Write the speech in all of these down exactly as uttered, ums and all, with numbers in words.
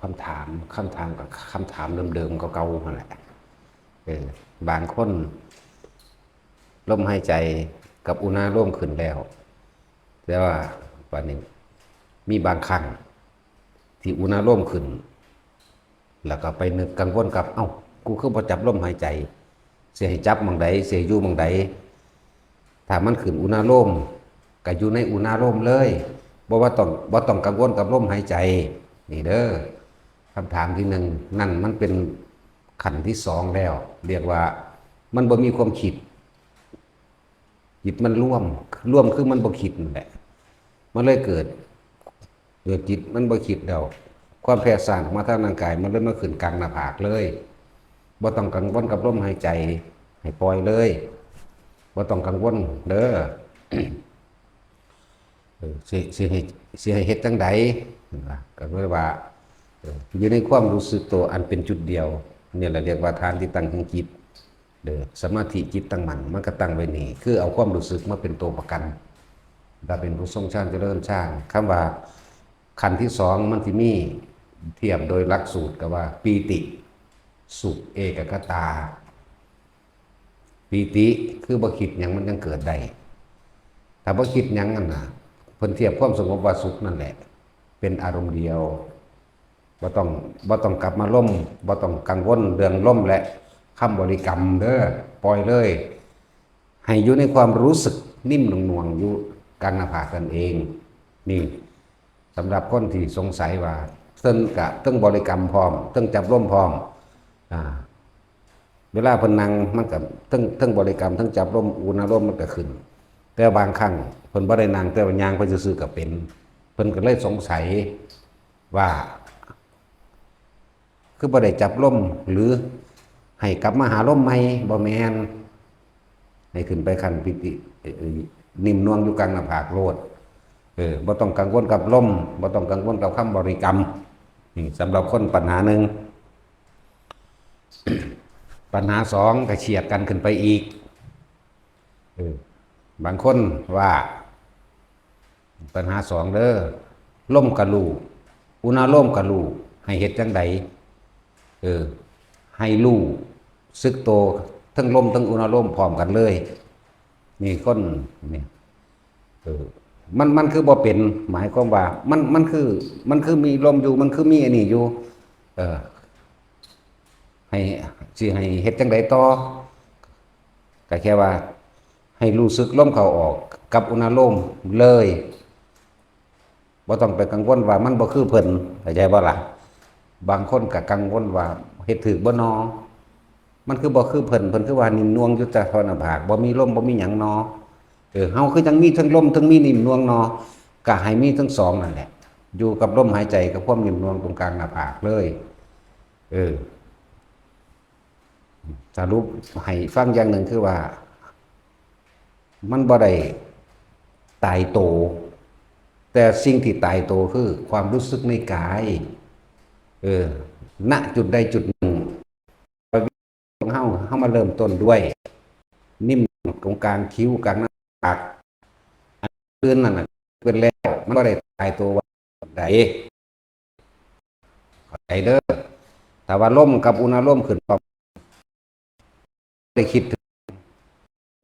คำถาม คำถามกับคำถามเดิมๆเก่าๆนั่นแหละ เออ บางคน ลมหายใจกับอุณาโลมขึ้นแล้ว แต่ว่าวันนี้มีบางครั้ง ที่อุณาโลมขึ้น แล้วก็ไปนึกกังวลกับ เอ้า กูคือบ่จับลมหายใจ สิให้จับหม่องใด สิให้อยู่หม่องใด ถ้ามันขึ้นอุณาโลม ก็อยู่ในอุณาโลมเลย บ่ว่าต้อง บ่ต้องกังวลกับลมหายใจ นี่เด้อ คำถามที่หนึ่ง นั่นมันเป็นขั้นที่สองแล้ว เรียกว่ามันบ่มีความคิด จิตมันรวม รวมคือมันบ่คิดนั่นแหละ มันเลยเกิด เกิดจิตมันบ่คิดแล้ว ความแพ้ซ่านออกมาทางร่างกาย มันเลยมาขึ้นกลางหน้าผากเลย บ่ต้องกังวลกับลมหายใจ ให้ปล่อยเลย บ่ต้องกังวลเด้อ เออ สิ สิให้ สิให้เฮ็ดจั่งใด เพิ่นว่า ก็เลยว่า เออ อยู่ในความรู้สึกตัวอันเป็นจุดเดียว นี่แหละเรียกว่าฐานที่ตั้งแห่งจิต เด้อ สมาธิจิตตั้งมั่น มันก็ตั้งไว้นี่ คือเอาความรู้สึกมาเป็นตัวประกัน ถ้าเป็นผู้ทรงฌานเจริญฌาน คำว่าขั้นที่สองมันสิมี เทียบโดยหลักสูตรก็ว่า ปีติ สุข เอกัคคตา ปีติคือบ่คิดหยังมันจั่งเกิดได้ ถ้าบ่คิดหยังนั่นน่ะ เพิ่นเทียบความสงบว่าสุขนั่นแหละ เป็นอารมณ์เดียว บ่ต้อง บ่ต้องกลับมาลม บ่ต้องกังวลเรื่องลมและคำบริกรรมเด้อ ปล่อยเลย ให้อยู่ในความรู้สึกนิ่มหน่วงๆอยู่กลางหน้าผากนั่นเอง นี่ สำหรับคนที่สงสัยว่า เทิงกะ เทิงบริกรรมพร้อม เทิงจับลมพร้อม อ่า เวลาเพิ่นนั่งมันก็เทิง เทิงบริกรรม เทิงจับลม อุณาโลมมันก็ขึ้น แต่บางครั้งเพิ่นบ่ได้นั่ง แต่ว่าย่างไปซื่อๆก็เป็น เพิ่นก็เลยสงสัยว่า คือบ่ได้จับลม หรือให้กลับมาหาลมใหม่ บ่แม่น ให้ขึ้นไปขั้นปีติ เอ่อ นิ่มนวลอยู่กลางหน้าผากโลด เออ บ่ต้องกังวลกับลม บ่ต้องกังวลกับคำบริกรรม นี่สำหรับคนปัญหาหนึ่ง ปัญหาสองก็เฉียดกันขึ้นไปอีก เออ บางคนว่า ปัญหาสองเด้อ ลมก็รู้ อุณาโลมก็รู้ ให้เฮ็ดจั่งใด เออ ให้รู้สึกตัว ทั้งลมทั้งอุณาโลมพร้อมกันเลย นี่คน นี่ เออ มัน มันคือบ่เป็น หมายความว่า มัน มันคือ มันคือมีลมอยู่ มันคือมีอันนี้อยู่ เออ ให้ สิให้เฮ็ดจั่งใดต่อ ก็แค่ว่า ให้รู้สึกลมเข้าออกกับอุณาโลมเลย บ่ต้องไปกังวลว่ามันบ่คือเพิ่น เข้าใจบ่ล่ะ บางคนก็กังวลว่า เฮ็ดถูกบ่นอ มันคือบ่คือเพิ่น เพิ่นคือว่านิ่มนวลอยู่แต่ท่อหน้าผาก บ่มีลม บ่มีหยังนอ เออ เฮาคือจั่งมีทั้งลม ทั้งมีนิ่มนวลนอ ก็ให้มีทั้งสองนั่นแหละ อยู่กับลมหายใจกับความนิ่มนวลตรงกลางหน้าผากเลย เออ สรุปให้ฟังอย่างหนึ่งคือว่า มันบ่ได้ตายโต แต่สิ่งที่ตายโตคือความรู้สึกในกาย เออ ณ จุดใดจุดหนึ่ง ของเฮา เฮามาเริ่มต้นด้วย นิ่มตรงกลางคิ้ว กลางหน้าผาก อันอื่นนั่นน่ะ เป็นแล้ว มันบ่ได้ตายโตว่าใด เข้าใจเด้อ ถ้าว่าลมกับอุณาโลมขึ้นพร้อม ได้คิดถึง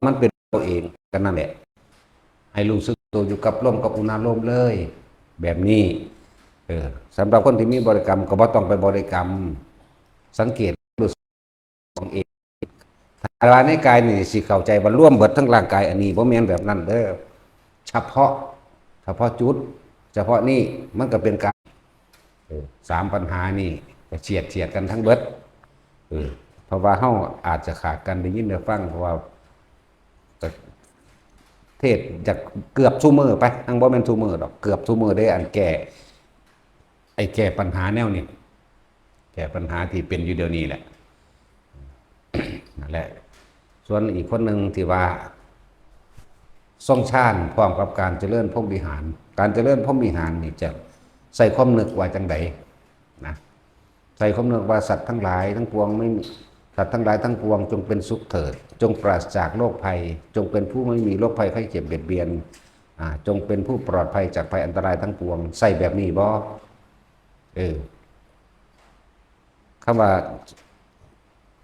มันเป็นตัวเองกันนั่นแหละ ให้รู้สึกตัวอยู่กับลมกับอุณาโลมเลย แบบนี้ เออ สำหรับคนที่มีบริกรรมก็บ่ต้องไปบริกรรม สังเกตรู้สึกของเอง ถ้าว่าในกายนี่สิเข้าใจว่ารวมเบิดทั้งร่างกาย อันนี้บ่แม่นแบบนั้นเด้อ เฉพาะ เฉพาะจุด เฉพาะนี่มันก็เป็นการ เออ สามปัญหานี่ก็เฉียดเฉียดกันทั้งเบิด เออ เพราะว่าเฮาอาจจะขาดกันได้ยินได้ฟัง เพราะว่าก็เทศน์จากเกือบซุมื้อไป ทั้งบ่แม่นซุมื้อดอก เกือบซุมื้อเด้ อันแก้ ไอ้แก้ปัญหาแนวนี้ แก้ปัญหาที่เป็นอยู่เดี๋ยวนี้แหละ นั่นแหละ ส่วนอีกคนหนึ่งที่ว่า ทรงฌานพร้อมกับการเจริญพรหมวิหาร การเจริญพรหมวิหารนี่จะใส่ความนึกว่าจั่งใดนะ ใส่ความนึกว่าสัตว์ทั้งหลายทั้งปวงไม่มี สัตว์ทั้งหลายทั้งปวงจงเป็นสุขเถิด จงปราศจากโรคภัย จงเป็นผู้ไม่มีโรคภัยไข้เจ็บเบียดเบียน อ่า จงเป็นผู้ปลอดภัยจากภัยอันตรายทั้งปวง ใส่แบบนี้บ่ เออ คำว่า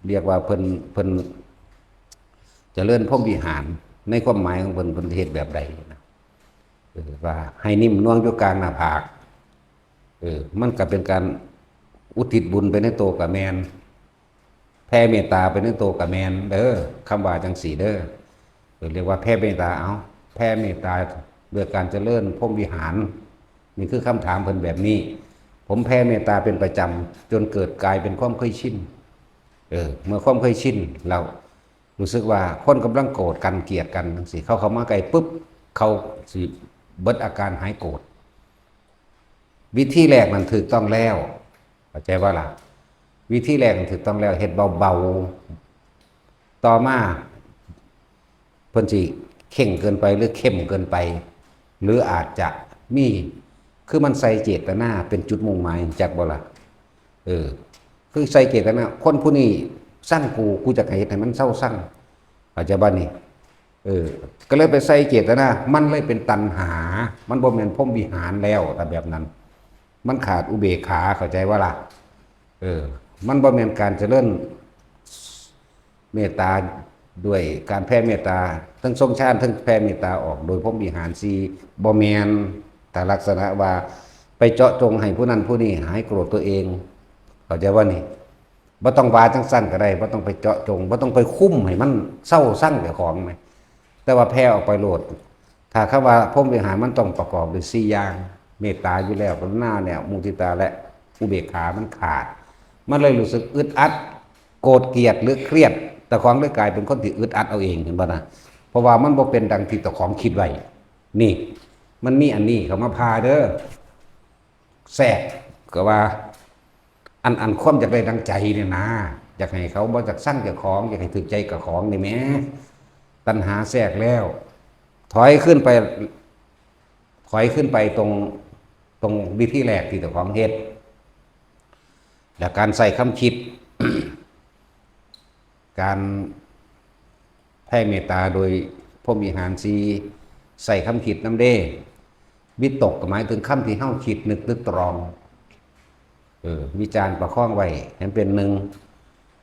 เรียกว่าเพิ่น เพิ่นเจริญพรหมวิหาร ในความหมายของเพิ่น เพิ่นเฮ็ดแบบใดนะ เออ ว่าให้นิ่มนวลอยู่กลางหน้าผาก เออ มันก็เป็นการอุทิศบุญไปในตัวก็แม่น แผ่เมตตาไปในตัวก็แม่นเด้อ คำว่าจังซี่เด้อ เออ เรียกว่าแผ่เมตตา เอา แผ่เมตตาด้วยการเจริญพรหมวิหาร นี่คือคำถามเพิ่นแบบนี้ ผมแผ่เมตตาเป็นประจำ จนเกิดกลายเป็นความเคยชิน เออ เมื่อความเคยชิน เรารู้สึกว่าคนกำลังโกรธกัน เกลียดกันจังซี่ เขาเข้ามาใกล้ปุ๊บ เขาสิเบิดอาการหายโกรธ วิธีแรกนั้นถูกต้องแล้ว เข้าใจบ่ล่ะ วิธีแรกนั้นถูกต้องแล้ว เฮ็ดเบาๆ ต่อมา เพิ่นสิเคร่งเกินไปหรือเข้มเกินไป หรืออาจจะมี คือมันใส่เจตนาเป็นจุดมุ่งหมาย จักบ่ล่ะ เออ คือใส่เจตนา คนผู้นี้ซังกู กูจะเฮ็ดให้มันเซาซัง เข้าใจบ่นี่ เออ ก็เลยไปใส่เจตนา มันเลยเป็นตัณหา มันบ่แม่นพรหมวิหารแล้ว ถ้าแบบนั้น มันขาดอุเบกขา เข้าใจบ่ล่ะ เออ มันบ่แม่นการเจริญเมตตา ด้วยการแผ่เมตตา ทั้งทรงฌาน ทั้งแผ่เมตตาออก โดยพรหมวิหารสี่ บ่แม่น ถ้าลักษณะว่าไปเจาะจงให้ผู้นั้นผู้นี้หายโกรธตัวเอง เข้าใจบ่นี่ บ่ต้องว่าจังซั่นก็ได้ บ่ต้องไปเจาะจง บ่ต้องไปคุมให้มันเซาซังเจ้าของแหม แต่ว่าแผ่ออกไปโลด ถ้าคำว่าพรหมวิหารมันต้องประกอบด้วยสี่อย่าง เมตตาอยู่แล้ว กรุณาแล้ว มุทิตา และอุเบกขามันขาด มันเลยรู้สึกอึดอัด โกรธเกลียดหรือเครียด เจ้าของเลยกลายเป็นคนที่อึดอัดเอาเอง เห็นบ่นะ เพราะว่ามันบ่เป็นดังที่เจ้าของคิดไว้ นี่ มันมีอันนี้เข้ามาพาเด้อ แทรก ก็ว่า อัน อันความอยากได้ดังใจเนี่ยนะ อยากให้เขาบ่จักซังเจ้าของ อยากให้ถูกใจเจ้าของนี่แหม ตัณหาแทรกแล้ว ถอยขึ้นไป ถอยขึ้นไปตรง ตรงวิธีแรกที่เจ้าของเฮ็ด และการใส่คำคิด การแผ่เมตตาโดยพรหมวิหารสี่ ใส่คำคิดนำเด้ วิตกก็หมายถึงคำที่เฮาคิดนึกตรึกตรอง เออ วิจารณ์ประคองไว้ให้มันเป็นหนึ่ง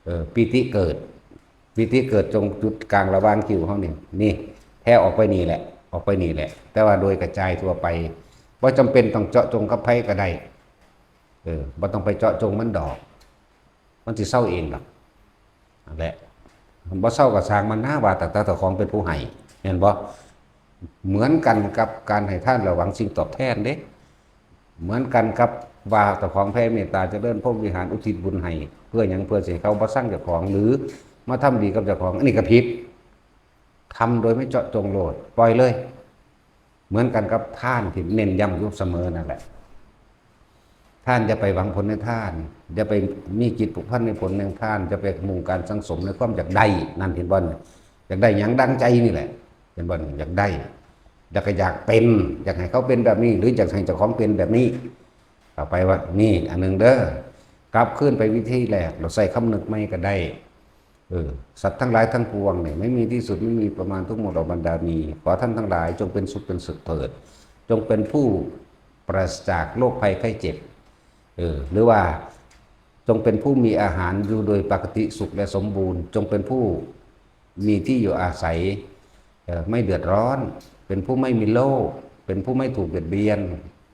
เออ ปีติเกิด ปีติเกิดตรงจุดกลางระหว่างคิ้วเฮานี่ นี่ แผ่ออกไปนี่แหละ ออกไปนี่แหละ แต่ว่าโดยกระจายทั่วไป บ่จำเป็นต้องเจาะจงกับไผก็ได้ เออ บ่ต้องไปเจาะจงมันดอก มันสิเซาเองดอก นั่นแหละ บ่เซาก็ซ่างมันนะ ว่าแต่ แต่เจ้าของเป็นผู้ให้ แม่นบ่ เหมือนกันกับการให้ทานแล้วหวังสิ่งตอบแทนเด้ เหมือนกันกับว่าเจ้าของแผ่เมตตาเจริญพรหมวิหารอุทิศบุญให้ เพื่อหยัง เพื่อสิให้เขาบ่ซังเจ้าของ หรือมาทำดีกับเจ้าของ อันนี้ก็ผิด ทำโดยไม่เจาะจงโลด ปล่อยเลย เหมือนกันกับทานที่เน้นย้ำอยู่เสมอนั่นแหละ ทานอย่าไปหวังผลในทาน อย่าไปมีจิตผูกพันในผลแห่งทาน อย่าไปมุ่งการสั่งสมในความอยากได้ นั่นเห็นบ่เนี่ย อยากได้หยังดังใจนี่แหละ เห็นบ่เนี่ย อยากได้ อยากก็อยากเป็น อยากให้เขาเป็นแบบนี้ หรืออยากให้เจ้าของเป็นแบบนี้ ต่อไปว่า นี่อันหนึ่งเด้อ กลับคืนไปวิธีแรก เราใส่คำนึกใหม่ก็ได้ เออ สัตว์ทั้งหลายทั้งปวงเนี่ย ไม่มีที่สุด ไม่มีประมาณ ทุกหมดเหล่าบรรดามี ขอท่านทั้งหลายจงเป็นสุขเป็นสุขเถิด จงเป็นผู้ปราศจากโรคภัยไข้เจ็บ เออ หรือว่า จงเป็นผู้มีอาหารอยู่โดยปกติสุขและสมบูรณ์ จงเป็นผู้มีที่อยู่อาศัย เอ่อ ไม่เดือดร้อน เป็นผู้ไม่มีโรค เป็นผู้ไม่ถูกเบียดเบียน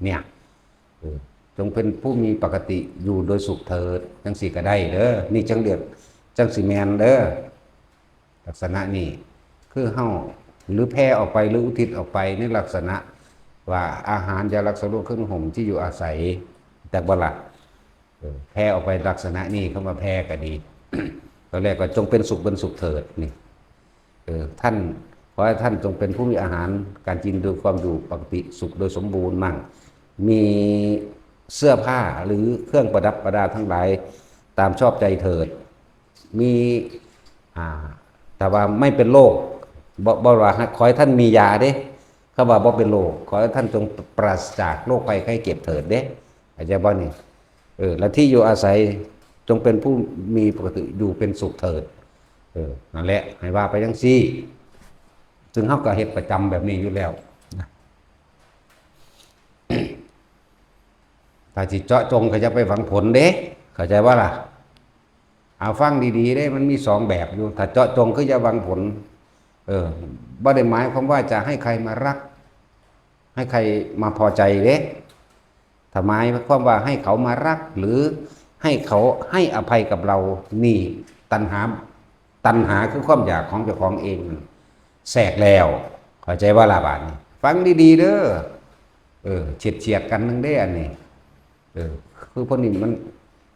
เนี่ย เออ จงเป็นผู้มีปกติอยู่โดยสุขเถิด จังซี่ก็ได้เด้อ นี่จังเรียก จังสิแม่นเด้อ ลักษณะนี้ คือเฮา หรือแผ่ออกไป หรืออุทิศออกไปในลักษณะว่า อาหาร ยารักษาโรค เครื่องนุ่งห่ม ที่อยู่อาศัย จักบ่ล่ะ เออ แผ่ออกไปลักษณะนี้ คำว่าแผ่ก็ดี ตอนแรกก็จงเป็นสุขเป็นสุขเถิด นี่ เออ ท่าน ขอให้ท่านจงเป็นผู้มีอาหารการกินโดยความอยู่ปกติสุขโดยสมบูรณ์มั่ง มีเสื้อผ้าหรือเครื่องประดับประดาทั้งหลายตามชอบใจเถิด มี อ่า แต่ว่าไม่เป็นโรค บ่ บ่ว่า ขอให้ท่านมียาเด้ คำว่าบ่เป็นโรค ขอให้ท่านจงปราศจากโรคภัยไข้เจ็บเถิดเด้ เข้าใจบ่นี่ เออ และที่อยู่อาศัยจงเป็นผู้มีปกติอยู่เป็นสุขเถิด เออ นั่นแหละ ให้ว่าไปจังซี่ ซึ่งเฮาก็เฮ็ดประจำแบบนี้อยู่แล้วนะ ถ้าสิเจาะจงก็อย่าไปหวังผลเด้ เข้าใจบ่ล่ะ เอาฟังดีๆเด้ มันมีสองแบบอยู่ ถ้าเจาะจงคือจะหวังผล เออ บ่ได้หมายความว่าจะให้ใครมารัก ให้ใครมาพอใจเด้ ถ้าหมายความว่าให้เขามารัก หรือให้เขาให้อภัยกับเรา นี่ตัณหา ตัณหาคือความอยากของเจ้าของเอง แทรกแล้ว เข้าใจว่าล่ะบาดนี้ ฟังดีๆเด้อ เออ เฉียดๆกันนึงเด้อันนี้ เออ คือพวกนี้มัน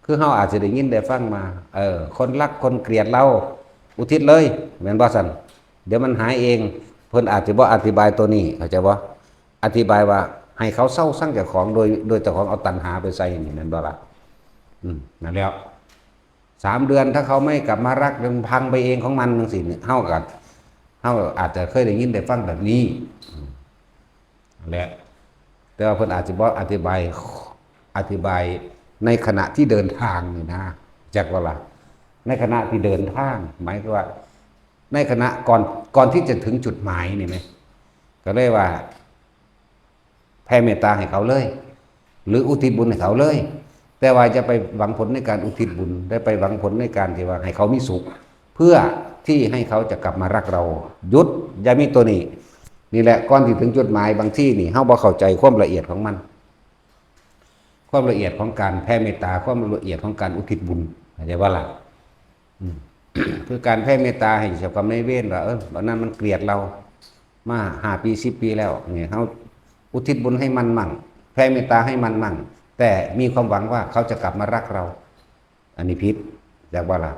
คือเฮาอาจจะได้ยินได้ฟังมา เออ คนรักคนเกลียดเรา อุทิศเลย แม่นบ่ซั่น เดี๋ยวมันหายเอง เพิ่นอาจจะบ่อธิบายตัวนี้ เข้าใจบ่ อธิบายว่าให้เขาเซาซังเจ้าของ โดย โดยเจ้าของเอาตัณหาไปใส่นี่ แม่นบ่ล่ะ อืม นั่นแหล้ว สามเดือนถ้าเขาไม่กลับมารัก มันพังไปเองของมันจังซี้นี่ เฮาก็ เฮาอาจจะเคยได้ยินได้ฟังแบบนี้ อืม นั่นแหละ แต่ว่าเพิ่นอาจสิบ่อธิบาย อธิบายในขณะที่เดินทางนี่นะ จักว่าล่ะ ในขณะที่เดินทาง หมายถึงว่า ในขณะก่อน ก่อนที่จะถึงจุดหมายนี่ไหม ก็เลยว่า แผ่เมตตาให้เขาเลย หรืออุทิศบุญให้เขาเลย แต่ว่าจะไปหวังผลในการอุทิศบุญ ได้ไปหวังผลในการที่ว่าให้เขามีสุข เพื่อที่ให้เขาจะกลับมารักเรา หยุด อย่ามีตัวนี้ นี่แหละ ก่อนที่ถึงจุดหมาย บางทีนี่ เฮาบ่เข้าใจความละเอียดของมัน ความละเอียดของการแผ่เมตตา ความละเอียดของการอุทิศบุญ เข้าใจบ่ล่ะ อืม คือการแผ่เมตตาให้เจ้ากรรมนายเวรว่า เออ วันนั้นมันเกลียดเรา มาห้าปี สิบปีแล้ว เนี่ย เฮาอุทิศบุญให้มันมั่ง แผ่เมตตาให้มันมั่ง แต่มีความหวังว่าเขาจะกลับมารักเรา อันนี้ผิด จักว่าล่ะ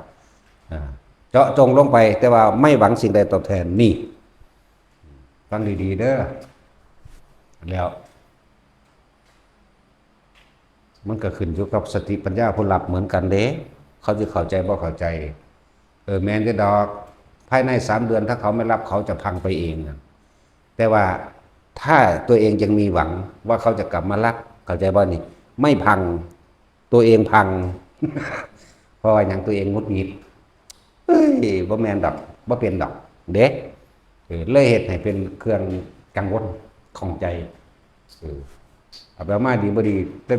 อ่า เจาะจงลงไป แต่ว่าไม่หวังสิ่งใดตอบแทน นี่ ฟังดีๆเด้อ แล้ว มันก็ขึ้นอยู่กับสติปัญญาผู้รับเหมือนกันเด้ เขาสิเข้าใจบ่เข้าใจ เออ แม่นเด้อดอก ภายในสามเดือนถ้าเขาไม่รับ เขาจะพังไปเองนะ แต่ว่าถ้าตัวเองยังมีหวังว่าเขาจะกลับมารัก เข้าใจบ่นี่ ไม่พัง ตัวเองพัง เพราะว่าหยัง ตัวเองหงุดหงิด เอ้ย บ่แม่นดอก บ่เป็นดอก เด้ เออ เลยเฮ็ดให้เป็นเครื่องกังวลข้องใจ เออ เอาไปเอามาดีบ่ดี แต่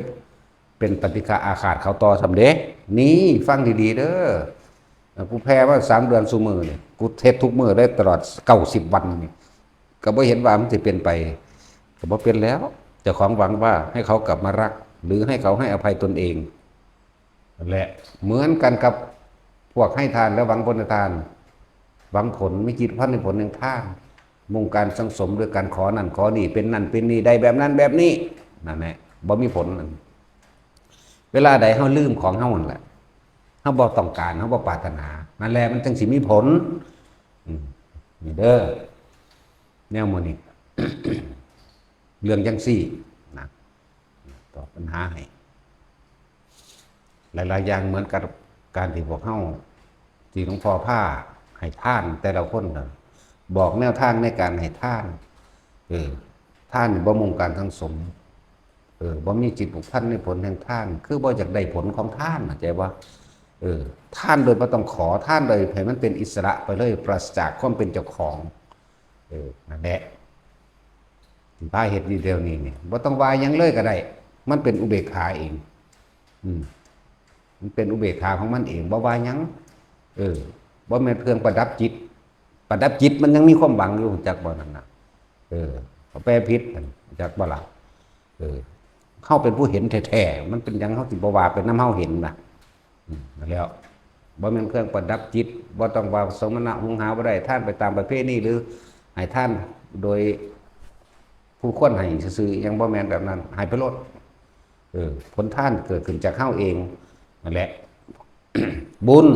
เป็นปฏิฆะอาฆาตเขาต่อซ้ำเด้ นี่ฟังดีๆเด้อ กูแผ่มาสามเดือนซุมื้อนี่ กูเฮ็ดทุกมื้อเลยตลอดเก้าสิบวันนี่ ก็บ่เห็นว่ามันสิเป็นไป ก็บ่เป็นแล้ว เจ้าของหวังว่าให้เขากลับมารัก หรือให้เขาให้อภัยตนเอง นั่นแหละ เหมือนกันกับพวกให้ทานและหวังผลทาน หวังผล มีจิตพันในผลแห่งทาน มุ่งการสั่งสมด้วยการขอนั่นขอนี่ เป็นนั่นเป็นนี่ ได้แบบนั้นแบบนี้ นั่นแหละ บ่มีผล เวลาใดเฮาลืมของเฮานั่นแหละ เฮาบ่ต้องการ เฮาบ่ปรารถนา นั่นแหละ มันจังสิมีผล อืม นี่เด้อ แนวหมู่นี้ เรื่องจังซี่นะ ตอบปัญหาให้ หลายๆอย่างเหมือนกับการที่พวกเฮา ที่หลวงพ่อพาให้ทานแต่ละคนน่ะ บอกแนวทางในการให้ทาน เออ ทานนี่บ่มุ่งการสั่งสม เออ บ่มีจิตผูกพันในผลแห่งทาน คือบ่อยากได้ผลของทาน เข้าใจบ่ เออ ทานโดยบ่ต้องขอ ทานโดยให้มันเป็นอิสระไปเลย ปราศจากความเป็นเจ้าของ เออ นั่นแหละ ที่พาเฮ็ดอยู่เดี๋ยวนี้นี่ บ่ต้องว่าหยังเลยก็ได้ มันเป็นอุเบกขาเอง อืม มันเป็นอุเบกขาของมันเอง บ่ว่าหยัง เออ บ่แม่นเครื่องประดับจิต ประดับจิตมันยังมีความหวังอยู่ จักบ่นั่นน่ะ เออ เขาแปลผิดนั่น จักบ่ล่ะ เออ เฮาเป็นผู้เห็นแท้ๆ มันเป็นหยังเฮาสิบ่ว่าไปนำเฮาเห็นน่ะ อืม นั่นแหล้ว บ่แม่นเครื่องประดับจิต บ่ต้องว่าสมณะหุงหาบ่ได้ ทานไปตามประเพณี หรือให้ทานโดยผู้ควรให้ซื่อๆ ยังบ่แม่นแบบนั้น ให้ไปโลด เออ ผลทานเกิดขึ้นจากเฮาเอง นั่นแหละ บุญ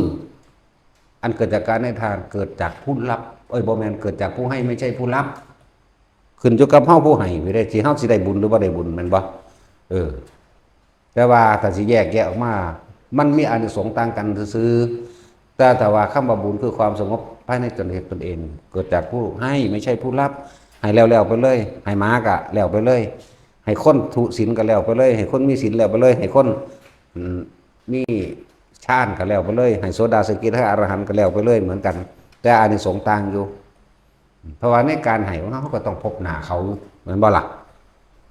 อันเกิดจากการให้ทาน เกิดจากผู้รับ เอ้ย บ่แม่น เกิดจากผู้ให้ ไม่ใช่ผู้รับ ขึ้นอยู่กับเฮาผู้ให้ไปได้ สิเฮาสิได้บุญหรือบ่ได้บุญ แม่นบ่ เออ แต่ว่าถ้าสิแยกแยะออกมา มันมีอานิสงส์ต่างกันซื่อๆ แต่ถ้าว่าคำว่าบุญคือความสงบภายในตนเอง ตนเอง เกิดจากผู้ให้ ไม่ใช่ผู้รับ ให้แล้วๆไปเลย ให้หมาก็แล้วไปเลย ให้คนทุศีลก็แล้วไปเลย ให้คนมีศีลแล้วไปเลย ให้คน อืม มีฌานก็แล้วไปเลย ให้โสดาสกิทาอรหันต์ก็แล้วไปเลย เหมือนกัน แต่อานิสงส์ต่างอยู่ เพราะว่าในการให้ของเฮา เฮาก็ต้องพบหน้าเขา แม่นบ่ล่ะ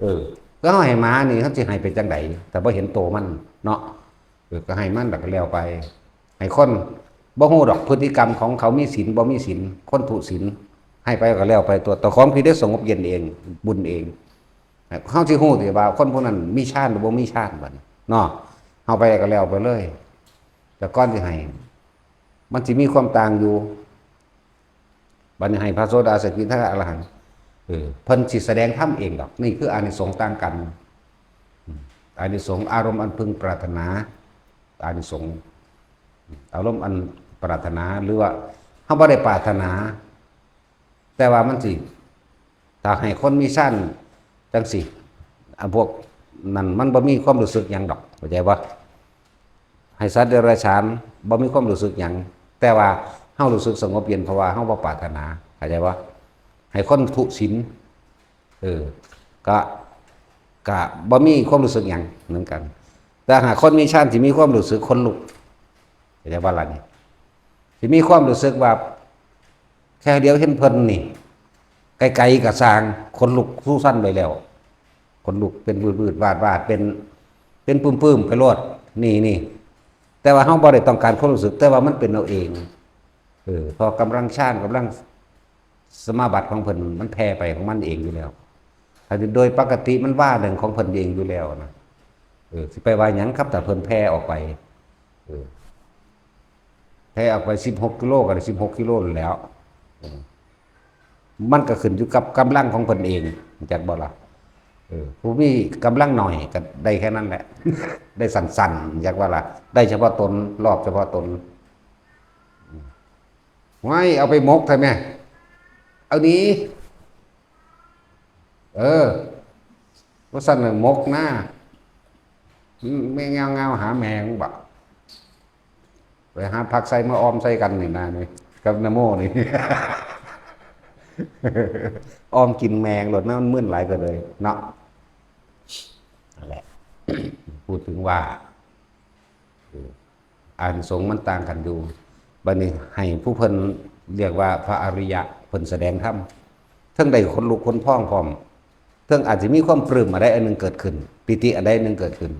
เออ ก็เฮาให้หมานี่ เฮาสิให้ไปจังใด แต่บ่เห็นโตมันเนาะ เออ ก็ให้มันแล้วก็แล้วไป ให้คนบ่ฮู้ดอกพฤติกรรมของเขามีศีลบ่มีศีล คนทุศีล ให้ไปก็แล้วไปตัว แต่ของผิดได้สงบเย็นเอง บุญเอง เฮาสิฮู้ติว่าคนผู้นั้นมีฌานหรือบ่มีฌานบัดนี้เนาะ เฮาไปก็แล้วไปเลย แต่ก่อนสิให้ มันสิมีความต่างอยู่ บัดนี้ให้พระโสดาสกิทาคาอรหันต์ เออ เพิ่นสิแสดงธรรมเองดอก นี่คืออานิสงส์ต่างกัน อืม อานิสงส์อารมณ์อันพึงปรารถนา อานิสงส์ อารมณ์อันปรารถนา หรือว่าเฮาบ่ได้ปรารถนา แต่ว่ามันสิ ถ้าให้คนมีฌานจังซี่ อันพวกนั้นมันบ่มีความรู้สึกหยังดอก เข้าใจบ่ ให้สัตว์เดรัจฉานบ่มีความรู้สึกหยัง แต่ว่าเฮารู้สึกสงบเย็น เพราะว่าเฮาบ่ปรารถนา เข้าใจบ่ ให้คนทุศีล เออ ก็ ก็บ่มีความรู้สึกหยังเหมือนกัน แต่หากคนมีฌานสิมีความรู้สึกขนลุก เข้าใจบ่ล่ะนี่ สิมีความรู้สึกว่า แค่เดียวเห็นเพิ่นนี่ ไกลๆก็ซ่าง ขนลุกสู้สั่นไปแล้ว ขนลุกเป็นวืดๆวาดๆ เป็น เป็นปื้มๆไปโลด นี่ นี่ แต่ว่าเฮาบ่ได้ต้องการความรู้สึก แต่ว่ามันเป็นเอาเอง เออ เพราะกำลังฌาน กำลังสมาบัติของเพิ่น มันแผ่ไปของมันเองอยู่แล้ว ถ้าโดยปกติมันว่าหนึ่งของเพิ่นเองอยู่แล้วนะ เออ สิไปว่าหยังครับ ถ้าเพิ่นแผ่ออกไป เออ แผ่ออกไปสิบหกกิโลก็ได้สิบหกกิโลนั่นแหล้ว เออ มันก็ขึ้นอยู่กับกำลังของเพิ่นเอง จักบ่ล่ะ เออ ผู้มีกำลังหน่อยก็ได้แค่นั้นแหละ ได้สั้นๆ จักว่าล่ะ ได้เฉพาะตน รอบเฉพาะตน ไว้เอาไปหมกเถอะแม่ เอาหนี เออ ว่าซั่นน่ะหมกหน้า แม่งเงาๆหาแม่มึงบ่ ไปหาผักใส่มาออมใส่กันนี่นะนี่ กับนะโมนี่ ออมกินแมงโลดนะ มันมึนหลายก็เลยเนาะ นั่นแหละ พูดถึงว่า เออ อานิสงส์มันต่างกันอยู่ บัดนี้ให้ผู้เพิ่นเรียกว่าพระอริยะ เพิ่นแสดงธรรม เทิงได้ขนลุกขนพองพร้อม เทิงอาจสิมีความปลื้มอันใดอันหนึ่งเกิดขึ้น ปีติอันใดอันหนึ่งเกิดขึ้น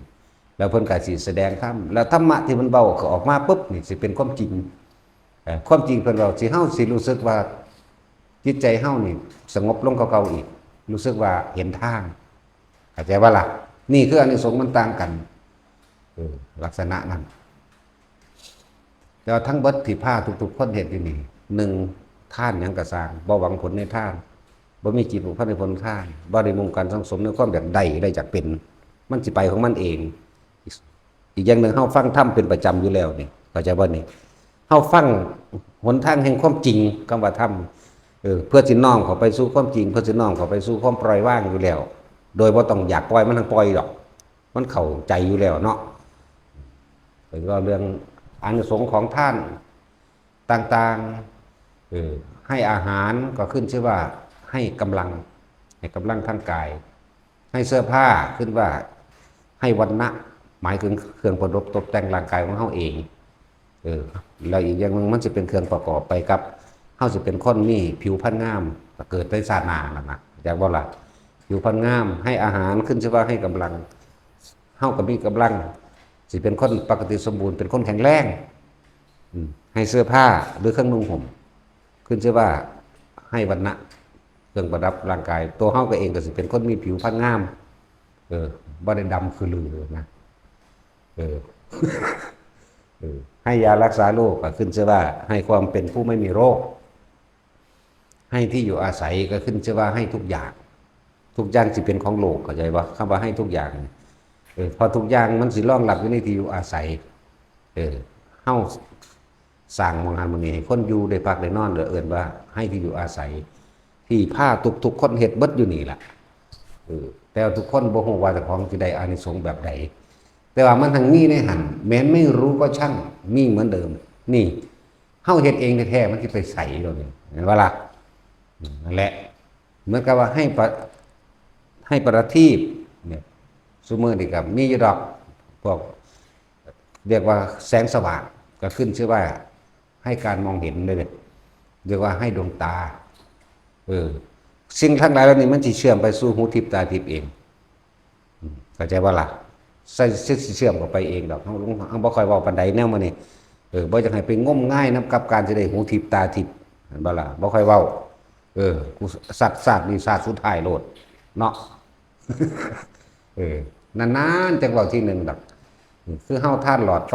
แล้วเพิ่นก็สิแสดงธรรม แล้วธรรมะที่มันเว้าออกมาปุ๊บนี่สิเป็นความจริง เอ่อ ความจริงเพิ่นเว้า สิ เฮาสิรู้สึกว่าจิตใจเฮานี่สงบลงกว่าเก่าอีก รู้สึกว่าเห็นทาง เข้าใจบ่ล่ะ นี่คืออานิสงส์มันต่างกัน เออ ลักษณะนั้น แต่ว่าทั้งเบิดที่พาทุกๆคนเฮ็ดอยู่นี่ หนึ่ง ทานหยังก็ซ่าง บ่หวังผลในทาน บ่มีจิตผูกพันในผลทาน บ่ได้มุ่งการสั่งสมในความอยากได้ ได้อยากเป็น มันสิไปของมันเอง อีกอย่างหนึ่ง เฮาฟังธรรมเป็นประจำอยู่แล้วนี่ เข้าใจบ่นี่ เฮาฟังหนทางแห่งความจริง คำว่าธรรม เออ เพื่อสิน้อมเข้าไปสู่ความจริง เพื่อสิน้อมเข้าไปสู่ความปล่อยวางอยู่แล้ว โดยบ่ต้องอยากปล่อย มันทั้งปล่อยดอก มันเข้าใจอยู่แล้วเนาะ แล้วก็เรื่องอานิสงส์ของทานต่างๆ เออ ให้อาหารก็ขึ้นชื่อว่าให้กำลัง ให้กำลังทางกาย ให้เสื้อผ้าขึ้นว่าให้วรรณะ หมายถึงเครื่องประดับตกแต่งร่างกายของเฮาเอง เออ แล้วอีกอย่างหนึ่งมันสิเป็นเครื่องประกอบไปกับ เฮาสิเป็นคนมีผิวพรรณงาม ก็เกิดในชาติหน้านั่นนะ จักบ่ล่ะ ผิวพรรณงาม ให้อาหารขึ้นชื่อว่าให้กำลัง เฮาก็มีกำลัง สิเป็นคนปกติสมบูรณ์ เป็นคนแข็งแรง อืม ให้เสื้อผ้าหรือเครื่องนุ่งห่ม ขึ้นชื่อว่าให้วรรณะ เครื่องประดับร่างกาย ตัวเฮาก็เองก็สิเป็นคนมีผิวพรรณงาม เออ บ่ได้ดำคือลือนะ เออ เออ ให้ยารักษาโรคก็ขึ้นชื่อว่าให้ความเป็นผู้ไม่มีโรค ให้ที่อยู่อาศัยก็ขึ้นชื่อว่าให้ทุกอย่าง ทุกอย่างสิเป็นของโลก เข้าใจบ่ คำว่าให้ทุกอย่างนี่ เออ เพราะทุกอย่างมันสิรองรับอยู่ในที่อยู่อาศัย เออ เฮาสร้างหม่องหั้นหม่องนี้ให้คนอยู่ได้พักได้นอน แล้วเอิ้นว่าให้ที่อยู่อาศัย ที่พาทุกๆคนเฮ็ดเบิดอยู่นี่ล่ะ เออ แต่ว่าทุกคนบ่ฮู้ว่าเจ้าของสิได้อานิสงส์แบบใด แต่ว่ามันทั้งมีในหั้น แม้นไม่รู้ก็ช่าง มีเหมือนเดิม นี่ เฮาเฮ็ดเองแท้ๆ มันสิไปไสโลดนี่ แม่นบ่ล่ะ อืม นั่นแหละ เหมือนกับว่าให้ประ ให้ประทีปเนี่ย ซุมื้อนี่ก็มีอยู่ดอก พวก เรียกว่าแสงสว่าง ก็ขึ้นชื่อว่าให้การมองเห็นเลย เรียกว่าให้ดวงตา เออ สิ่งทั้งหลายเหล่านี้มันสิเชื่อมไปสู่หูทิพย์ตาทิพย์เอง อืม เข้าใจบ่ล่ะ ใส่ สิเชื่อมเข้าไปเองดอก เฮา เฮาบ่ค่อยเว้าปานใดแนวมื้อนี้ เออ บ่อยากให้ไปงมงายนำกับการสิได้หูทิพย์ตาทิพย์ เห็นบ่ล่ะ บ่ค่อยเว้า เออ กูสัตว์ สัตว์นี่สัตว์สุดท้ายโลด เนาะ เออ นานๆ จังเว้าทีหนึ่งดอก คือเฮาทานหลอดไฟ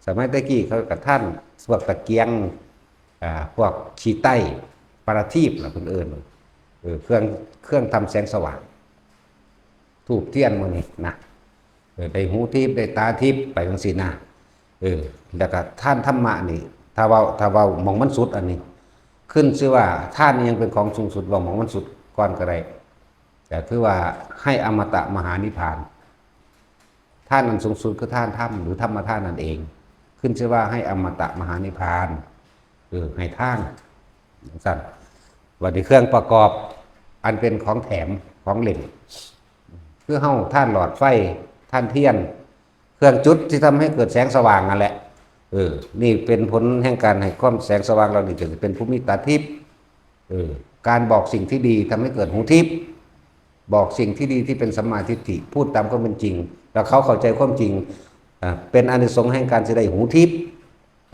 สมัยแต่กี้เขาก็ทานพวกตะเกียง อ่า พวกขี้ไต้ ประทีปล่ะเพิ่นเอิ้น เออ เครื่อง เครื่องทำแสงสว่าง ธูปเทียนหมู่นี้นะ เออ ได้หูทิพย์ ได้ตาทิพย์ ไปจั่งซี้นะ เออ แล้วก็ทานธรรมะนี่ ถ้าเว้า ถ้าเว้าหม่องมันสุดอันนี้ ขึ้นชื่อว่าทานนี่ยังเป็นของสูงสุด เว้าหม่องมันสุดก่อนก็ได้ แต่คือว่าให้อมตะมหานิพพาน ทานอันสูงสุดคือทานธรรม หรือธรรมทานนั่นเอง ขึ้นชื่อว่าให้อมตะมหานิพพาน เออ ให้ทาน จั่งซั่น บัดนี้เครื่องประกอบ อันเป็นของแถม ของเล่น คือเฮาทานหลอดไฟ ทานเทียน เครื่องจุดที่ทำให้เกิดแสงสว่างนั่นแหละ เออ นี่เป็นผลแห่งการให้ความแสงสว่างเหล่านี้ จึงเป็นผู้มีตาทิพย์ เออ การบอกสิ่งที่ดีทำให้เกิดหูทิพย์ บอกสิ่งที่ดีที่เป็นสัมมาทิฏฐิ พูดตามความเป็นจริง แล้วเขาเข้าใจความจริง อ่า เป็นอานิสงส์แห่งการสิได้หูทิพย์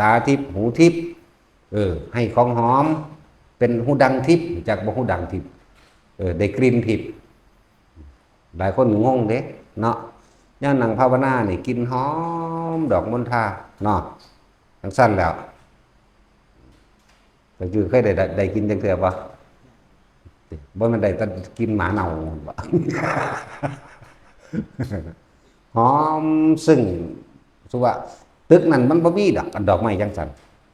ตาทิพย์ หูทิพย์ เออ ให้ของหอม เป็นหูดังทิพย์ จักบ่ หูดังทิพย์ เออ ได้กลิ่นทิพย์ หลายคนงงเด้ เนาะ ยามนั่งภาวนานี่กลิ่นหอมดอกมณฑา เนาะ จั่งซั่นแหล้ว ก็คือเคยได้ ได้ ได้กลิ่นจักเทื่อบ่ บ่แม่นได้แต่กลิ่นหมาเน่าบ่ หอมซึ่ง สุว่า ตึกนั้นมันบ่มีดอก อันดอกไม้จั่งซั่น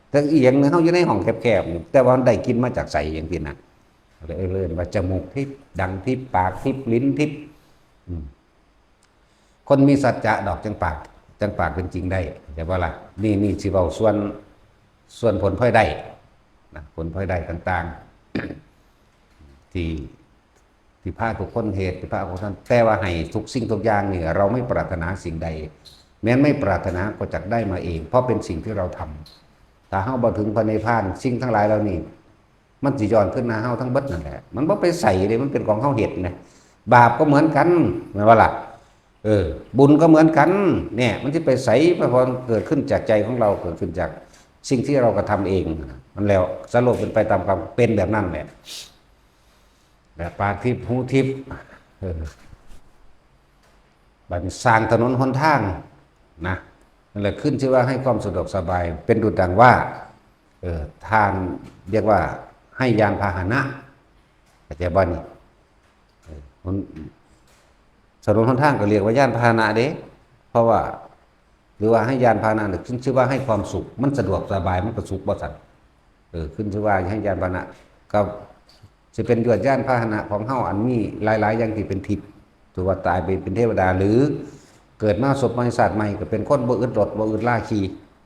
แต่อีหยังหนึ่ง เฮาอยู่ในห้องแคบๆ แต่ว่ามันได้กลิ่นมาจากไสจั่งซี้นะ เลยเอิ้นว่าจมูกทิพย์ ดังทิพย์ ปากทิพย์ ลิ้นทิพย์ อืม คนมีสัจจะดอกจั่งปาก จั่งปากเป็นจริงได้ เข้าใจบ่ล่ะ นี่ นี่สิเว้าส่วน ส่วนผลพลอยได้นะ ผลพลอยได้ต่างๆ ที่ ที่พาทุกคนเฮ็ด ที่พาทุกคน แต่ว่าให้ทุกสิ่งทุกอย่างนี่ เราไม่ปรารถนาสิ่งใด แม้นไม่ปรารถนาก็จักได้มาเอง เพราะเป็นสิ่งที่เราทำ ถ้าเฮาบ่ถึงพระนิพพาน สิ่งทั้งหลายเหล่านี้ มันสิย้อนขึ้นหาเฮาทั้งเบิดนั่นแหละ มันบ่ไปไสเด้ มันเป็นของเฮาเฮ็ดนะ บาปก็เหมือนกัน แม่นบ่ล่ะ เออ บุญก็เหมือนกัน เนี่ย มันสิไปไส เพราะมันเกิดขึ้นจากใจของเรา เกิดขึ้นจากสิ่งที่เรากระทำเอง มันแล้ว สรุปเป็นไปตามความเป็นแบบนั้นแหละ แบบปากทิพย์ หูทิพย์ เออ บัดนี้สร้างถนนหนทางนะ นั่นแหละขึ้นชื่อว่าให้ความสะดวกสบาย เป็นดุจดังว่า เออ ทาน เรียกว่าให้ยานพาหนะ เข้าใจบ่นี่ เออ หน ถนนหนทางก็เรียกว่ายานพาหนะเด้ เพราะว่า หรือว่าให้ยานพาหนะนี่ขึ้นชื่อว่าให้ความสุข มันสะดวกสบาย มันก็สุขบ่ซั่น เออ ขึ้นชื่อว่าให้ยานพาหนะ ก็สิเป็นยวดยานพาหนะของเฮาอันมีหลายๆ อย่างที่เป็นทิพย์ ถือว่าตายไปเป็นเทวดา หรือเกิดมาศพใหม่ชาติใหม่ก็เป็นคนบ่อึดรถบ่อึดลาขี่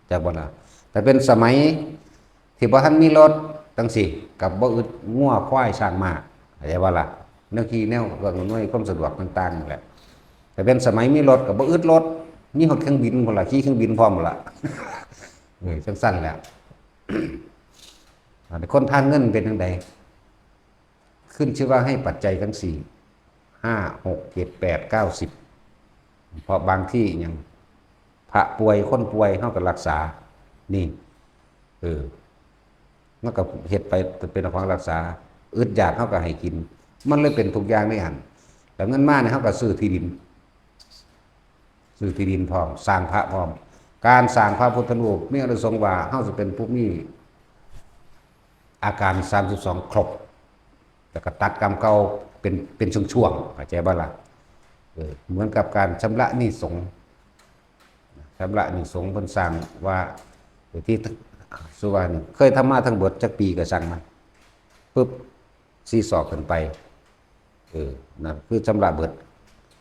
จักบ่ล่ะ แต่เป็นสมัยที่บ่ทันมีรถจั่งซี้ กับบ่อึดงัวควายช้างม้า เข้าใจบ่ล่ะ แนวขี่แนวเครื่องอำนวยความสะดวกต่างๆ นั่นแหละ แต่เป็นสมัยมีรถกับบ่อึดรถ มีฮอดเครื่องบินพุ่นล่ะ ขี่เครื่องบินพร้อมพุ่นล่ะ เออ จั่งซั่นแหละ อันนี้คนทางเงินเป็นจั่งใด ขึ้นชื่อว่าให้ปัจจัยทั้งสี่ ห้า หก เจ็ด แปด เก้า สิบ เพราะบางที่ยัง พระป่วย คนป่วย เฮาก็รักษา นี่ เออ มันก็เฮ็ดไปเป็นของรักษา อึดอยาก เฮาก็ให้กิน มันเลยเป็นทุกอย่างในหั้น แล้วเงินมาเนี่ย เฮาก็ซื้อที่ดิน ซื้อที่ดินพร้อม สร้างพระพร้อม การสร้างพระพุทธรูปมีอานิสงส์ว่าเฮาสิเป็นผู้มีอาการสามสิบสองครบ แล้วก็ตัดกรรมเก่าเป็น เป็นช่วงๆ เข้าใจบ่ล่ะ เออ เหมือนกับการชำระหนี้สงฆ์ ชำระหนี้สงฆ์ เพิ่นสร้างว่า ที่สุวรรณเคยทำมาทั้งเบิดจักปีก็สั่งมา ปึ๊บ สี่ศอกขึ้นไป เออ นั่นคือชำระเบิด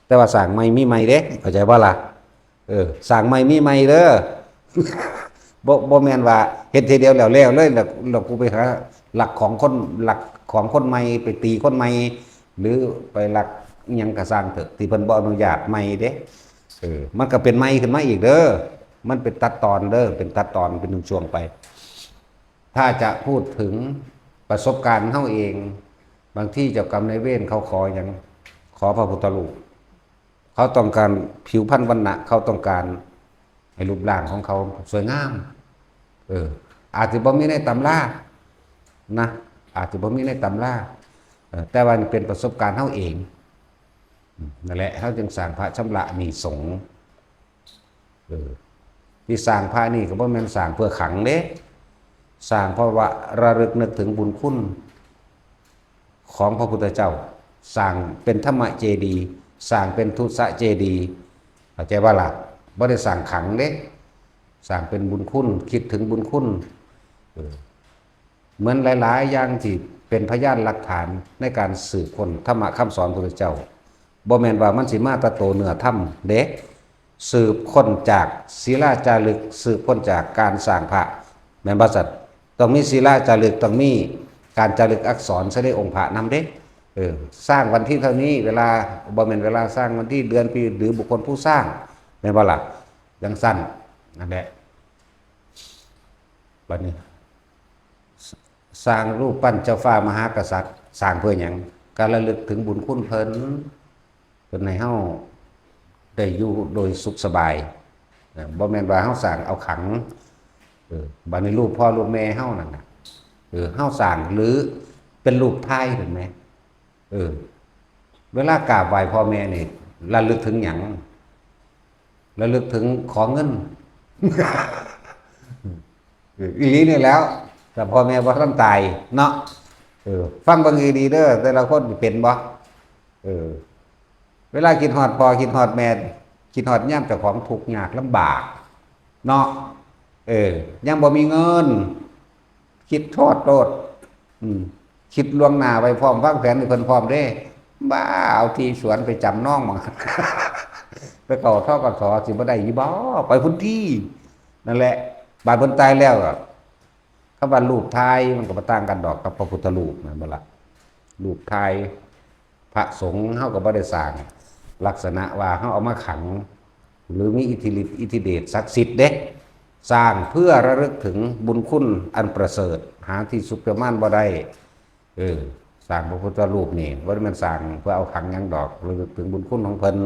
แต่ว่าสร้างใหม่มีใหม่เด้ เข้าใจบ่ล่ะ เออ สร้างใหม่มีใหม่เด้อ บ่ บ่แม่นว่าเฮ็ดเทื่อเดียวแล้วแล้วเลย แล้ว แล้วกูไปหาลักของคน ลักของคนใหม่ ไปตีคนใหม่ หรือไปลักอิหยังก็ซ่างเถอะ ที่เพิ่นบ่อนุญาตใหม่เด้ เออ มันก็เป็นใหม่ขึ้นมาอีกเด้อ มันเป็นตัดตอนเด้อ เป็นตัดตอน เป็นช่วงๆ ไป ถ้าจะพูดถึงประสบการณ์เฮาเอง บางทีเจ้ากรรมนายเวรเขาขอหยัง ขอพระพุทธรูป เขาต้องการผิวพรรณวรรณะ เขาต้องการให้รูปร่างของเขาสวยงาม เออ อาจจะบ่มีในตำรานะ อาจจะบ่มีในตำรา เออ แต่ว่านี่เป็นประสบการณ์เฮาเอง อืม นั่นแหละ เฮาจึงสร้างพระชำระหนี้สงฆ์ เออ ที่สร้างพระนี่ก็บ่แม่นสร้างเพื่อขังเด้ สร้างเพราะว่าระลึกนึกถึงบุญคุณของพระพุทธเจ้า สร้างเป็นธรรมเจดีย์ สร้างเป็นทุสเจดีย์ เข้าใจบ่ล่ะ บ่ได้สร้างขังเด้ สร้างเป็นบุญคุณ คิดถึงบุญคุณ เออ เหมือนหลายๆ อย่างที่เป็นพยานหลักฐานในการสืบค้นธรรมะคำสอนพระพุทธเจ้า บ่แม่นว่ามันสิมาแต่โตเนื้อธรรมเด้ สืบค้นจากศิลาจารึก สืบค้นจากการสร้างพระ แม่นบ่ซั่น ต้องมีศิลาจารึก ต้องมีการจารึกอักษรใส่ในองค์พระนำเด้ เออ สร้างวันที่เท่านี้ เวลา บ่แม่นเวลาสร้าง วันที่ เดือน ปี หรือบุคคลผู้สร้าง แม่นบ่ล่ะ จั่งซั่น นั่นแหละ บัดนี้ ส- สร้างรูปปั้นเจ้าฟ้ามหากษัตริย์ สร้างเพื่อหยัง การระลึกถึงบุญคุณเพิ่น เพิ่นให้เฮาได้อยู่โดยสุขสบาย นะ บ่แม่นว่าเฮาสร้างเอาขัง เออ บัดนี้รูปพ่อรูปแม่เฮานั่นน่ะ เออ เฮาสร้างหรือเป็นรูปถ่าย เห็นไหม เออ เวลากราบไหว้พ่อแม่นี่ ระลึกถึงหยัง ระลึกถึงขอเงิน เออ อีหลีนี่แหล้ว แต่พ่อแม่บ่ทันตายเนาะ เออ ฟังเบิ่งดีๆ เด้อ แต่ละคนเป็นบ่ เออ เวลาคิดฮอดพ่อคิดฮอดแม่ คิดฮอดยามเจ้าของทุกข์ยากลำบาก เนาะ เออ ยังบ่มีเงิน คิดฮอดโลด อืม คิดล่วงหน้าไว้พร้อม วางแผนให้เพิ่นพร้อมเด้ บ้า เอาที่สวนไปจำนองหม่อง ไปเข้า ธ.ก.ส. สิบ่ได้อยู่บ่ ไปพุ้นตี้ นั่นแหละ บาดเพิ่นตายแล้วอะ คำว่ารูปถ่ายมันก็บ่ต่างกันดอกกับพระพุทธรูป แม่นบ่ล่ะ รูปถ่าย พระสงฆ์เฮาก็บ่ได้สร้างลักษณะว่าเฮาเอามาขัง หรือมีอิทธิฤทธิ์อิทธิเดชศักดิ์สิทธิ์เด้ สร้างเพื่อระลึกถึงบุญคุณอันประเสริฐ หาที่สุดประมาณบ่ได้ เออ สร้างพระพุทธรูปนี่บ่ได้แม่นสร้างเพื่อเอาขังหยังดอก ระลึกถึงบุญคุณของเพิ่น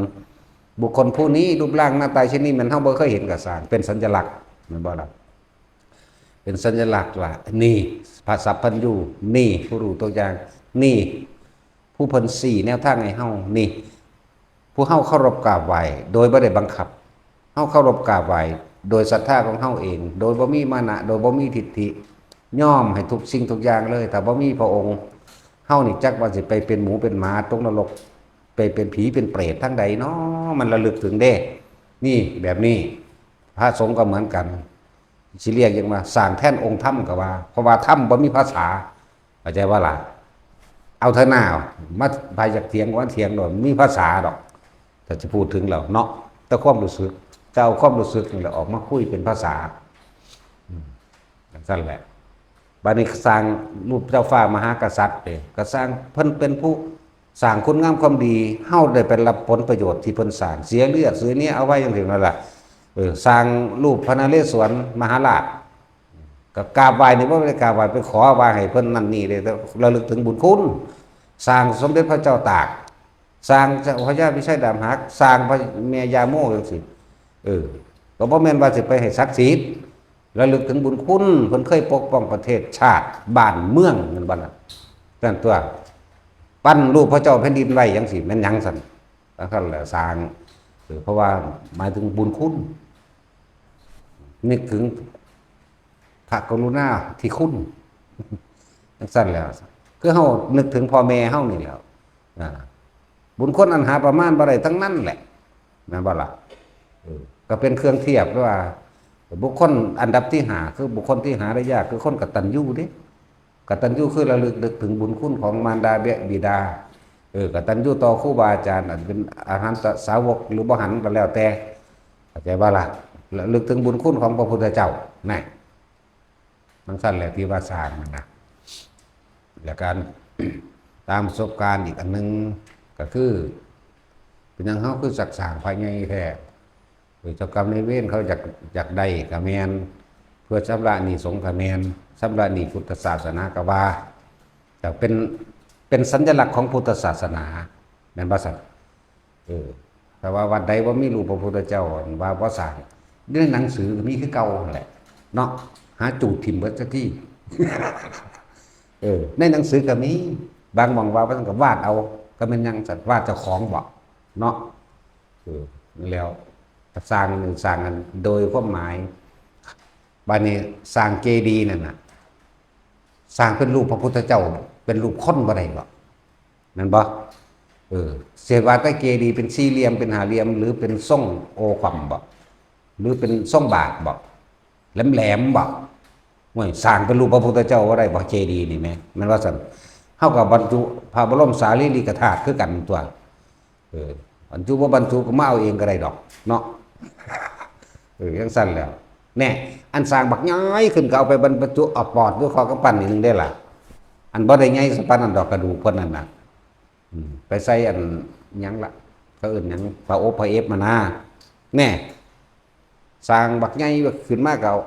บุคคลผู้นี้รูปร่างหน้าตาเช่นนี้ แม่นเฮาบ่เคยเห็นก็สร้าง เป็นสัญลักษณ์ แม่นบ่ล่ะ เป็นสัญลักษณ์ว่า นี่พระสัพพัญญู นี่ผู้รู้ทุกอย่าง นี่ผู้เพิ่นชี้แนวทางให้เฮา นี่ผู้เฮาเคารพกราบไหว้โดยบ่ได้บังคับ เฮาเคารพกราบไหว้โดยศรัทธาของเฮาเอง โดยบ่มีมานะ โดยบ่มีทิฏฐิ ยอมให้ทุกสิ่งทุกอย่างเลย ถ้าบ่มีพระองค์ เฮานี่จักว่าสิไปเป็นหมูเป็นหมาตกนรก ไปเป็นผีเป็นเปรตทางใดน้อ มันระลึกถึงเด้ นี่แบบนี้ พระสงฆ์ก็เหมือนกัน สิเรียกหยังว่าสร้างแทนองค์ธรรมก็ว่า เพราะว่าธรรมบ่มีภาษา เข้าใจบ่ล่ะ เอาเถอะหน้า มา ไผอยากเถียงก็มาเถียงโลด มีภาษาดอก ถ้าจะพูดถึงแล้วเนาะ แต่ความรู้สึก แต่เอาความรู้สึกนี่แหละออกมาคุยเป็นภาษา อืม จั่งซั่นแหละ บัดนี้สร้างรูปเจ้าฟ้ามหากษัตริย์เด้ ก็สร้าง เพิ่นเป็นผู้สร้างคุณงามความดี เฮาได้ไปรับผลประโยชน์ที่เพิ่นสร้าง เสียเลือดเสียเนื้อเอาไว้จั่งซี้นั่นล่ะ เออ สร้างรูปพระนเรศวรมหาราช ก็กราบไหว้นี่บ่ได้กราบไหว้ไปขอว่าให้เพิ่นนั่นนี่เด้ แต่ระลึกถึงบุญคุณ สร้างสมเด็จพระเจ้าตาก สร้างเจ้าพญาพิชัยดาบหัก สร้างพระแม่ย่าโมจั่งซี้ เออ ก็บ่แม่นว่าสิไปให้ศักดิ์สิทธิ์ ระลึกถึงบุญคุณ เพิ่นเคยปกป้องประเทศชาติบ้านเมือง แม่นบ่ล่ะ นั่นตัว ปั้นรูปพระเจ้าแผ่นดินไว้จั่งซี้ แม่นหยังซั่น แล้วก็แหละสร้าง เออ เพราะว่าหมายถึงบุญคุณ นึกถึงพระกรุณาธิคุณ จั่งซั่นแหล้ว คือเฮานึกถึงพ่อแม่เฮานี่แหล้ว อ่า บุญคุณอันหาประมาณบ่ได้ทั้งนั้นแหละ แม่นบ่ล่ะ เออ ก็เป็นเครื่องเทียบว่า บุคคลอันดับที่ห้า คือบุคคลที่หาได้ยาก คือคนกตัญญูเด้ กตัญญูคือระลึกนึกถึงบุญคุณของมารดาบิดา เออ กตัญญูต่อครูบาอาจารย์ อันเป็นอรหันตสาวกหรือบ่หันก็แล้วแต่ เข้าใจบ่ล่ะ ระลึกถึงบุญคุณของพระพุทธเจ้า นั่น จั่งซั่นแหละที่ว่าสร้างนั่นนะ แล้วการ ตามประสบการณ์อีกอันหนึ่งก็คือ เป็นหยังเฮาคือจักสร้างพระใหญ่แท้ เออ เจ้ากรรมนายเวรเขาอยาก อยากได้ก็แม่น เพื่อชำระหนี้สงฆ์ก็แม่น ชำระหนี้พุทธศาสนาก็ว่า แต่เป็น เป็นสัญลักษณ์ของพุทธศาสนา แม่นบ่ซั่น เออ แต่ว่าวัดใดบ่มีรูปพระพุทธเจ้าว่าบ่สร้าง อยู่ในหนังสือก็มีคือเก่านั่นแหละ เนาะ หาจูดถิ่มเบิดสักที เออ ในหนังสือก็มี บางหม่องว่าว่าซั่นก็วาดเอา ก็แม่นหยังซั่น วาดเจ้าของบ่เนาะ เออ แล้วสร้างนี่สร้างกันโดยความหมาย บัดนี้สร้างเจดีย์นั่นน่ะ สร้างเป็นรูปพระพุทธเจ้า เป็นรูปคนบ่ได้บ่ แม่นบ่ เออ เสียว่าแต่เจดีย์เป็นสี่เหลี่ยม เป็นห้าเหลี่ยม หรือเป็นทรงโอความบ่ หรือเป็นทรงบาศก์บ่ แหลมๆบ่ ห่วย สร้างเป็นรูปพระพุทธเจ้าบ่ได้บ่ เจดีย์นี่แหม แม่นว่าซั่น เฮาก็บรรจุพระบรมสารีริกธาตุคือกันตั๊ว เออ บรรจุบ่บรรจุก็มาเอาเองก็ได้ดอก เนาะ เออ จั่งซั่นแหล้ว แน่ อันสร้างบักใหญ่ขึ้นก็เอาไปบรรจุเอาปอดอยู่คอกำปั้นนี่หนึ่งเด้ล่ะ อันบ่ได้ใหญ่ส่ำปานนั้นดอกกระดูกเพิ่นนั่นน่ะ อืม ไปใส่อันหยังล่ะ เขาเอิ้นหยัง ผ้าอบผ้าเอฟมานะ แน่ สร้างบักใหญ่ขึ้นมาก็เอา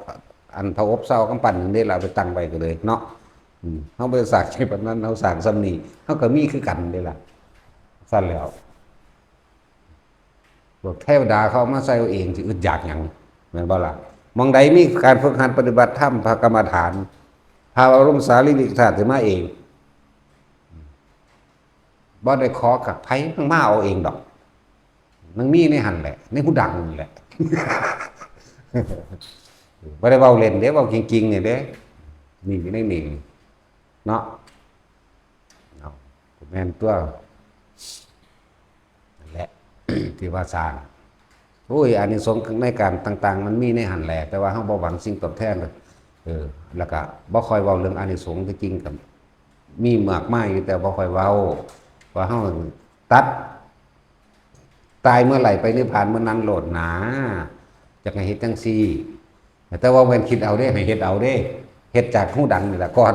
อันผ้าอบเซากำปั้นหนึ่งเด้ล่ะ เอาไปตั้งไว้ก็เลยเนาะ อืม เฮาบ่ได้สร้างใหญ่ปานนั้น เฮาสร้างส่ำนี้ เฮาก็มีคือกันเด้ล่ะ ซั่นแหล้ว พวกเทวดาเขาเอามาใส่เอาเอง สิอึดอยากหยัง แม่นบ่ล่ะ หม่องใดมีการฝึกหัดปฏิบัติธรรม พระกรรมฐาน พระบรมสารีริกธาตุสิมาเอง บ่ได้ขอกับไผ มันมาเอาเองดอก มันมีในหั่นแหละ ในหูดังนี่แหละ บ่ได้เว้าเล่นเด้ เว้าจริงๆ นี่เด้ นี่อยู่ในนี่ เนาะ เอา แม่นตั๊ว นั่นแหละ ที่ว่าสร้าง โอ้ย อานิสงส์ในการต่างๆ มันมีในหั่นแหละ แต่ว่าเฮาบ่หวังสิ่งตอบแทน เออ แล้วก็บ่ค่อยเว้าเรื่องอานิสงส์ ที่จริงก็มีมากมายอยู่ แต่บ่ค่อยเว้า ว่าเฮาตัด ตายเมื่อไหร่ไปนิพพานเมื่อนั้นโลดหนา จักให้เฮ็ดจั่งซี้ แต่ว่าแม่นคิดเอาเด้ ให้เฮ็ดเอาเด้ เฮ็ดจากหูดังนี่ล่ะก่อน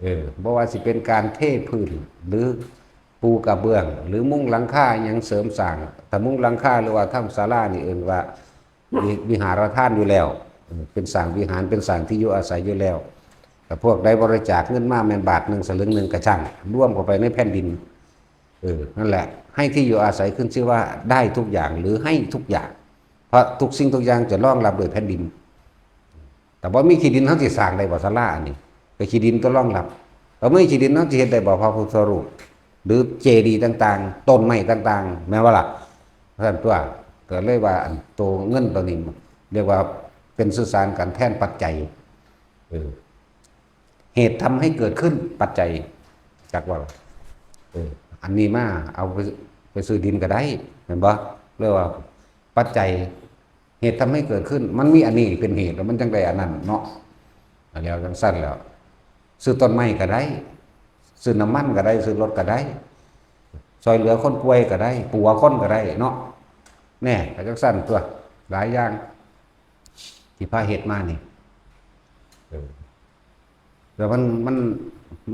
เออ บ่ว่าสิเป็นการเทพื้น หรือปูกระเบื้อง หรือมุงหลังคาหยังเสริมสร้าง ถ้ามุงหลังคาหรือว่าทำศาลานี่เอิ้นว่าวิ วิหารทานอยู่แล้ว เออ เป็นสร้างวิหาร เป็นสร้างที่อยู่อาศัยอยู่แล้ว แต่พวกใดบริจาคเงินมาแม่นบาทหนึ่งสลึงหนึ่งก็ช่าง รวมเข้าไปในแผ่นดิน เออ นั่นแหละ ให้ที่อยู่อาศัยขึ้นชื่อว่าได้ทุกอย่าง หรือให้ทุกอย่าง เพราะทุกสิ่งทุกอย่างจะรองรับโดยแผ่นดิน แต่บ่มีขี้ดิน เฮาสิสร้างได้บ่ศาลาอันนี้ ก็ขี้ดินตัวรองรับ บ่มีขี้ดิน เฮาสิเฮ็ดได้บ่พระพุทธรูป หรือเจดีย์ต่างๆ ต้นไม้ต่างๆ แม่นบ่ล่ะ ซั่นตั๊ว ก็เลยว่าอันโตเงินตัวนี้ เรียกว่าเป็นสื่อสารกันแทนปัจจัย เออ เหตุทำให้เกิดขึ้น ปัจจัย จักว่า เออ อันนี้มาเอาไป ไปซื้อดินก็ได้ แม่นบ่ เรียกว่าปัจจัย เหตุทำให้เกิดขึ้น มันมีอันนี้เป็นเหตุ แล้วมันจั่งได้อันนั้นเนาะ แล้วจั่งซั่นแล้ว ซื้อต้นไม้ก็ได้ ซื้อน้ำมันก็ได้ ซื้อรถก็ได้ ซ่อยเหลือคนป่วยก็ได้ ปัวคนก็ได้เนาะ แน่ ก็จั่งซั่นตั๊ว หลายอย่าง ที่พระเฮ็ดมานี่ เออ แล้วมัน มัน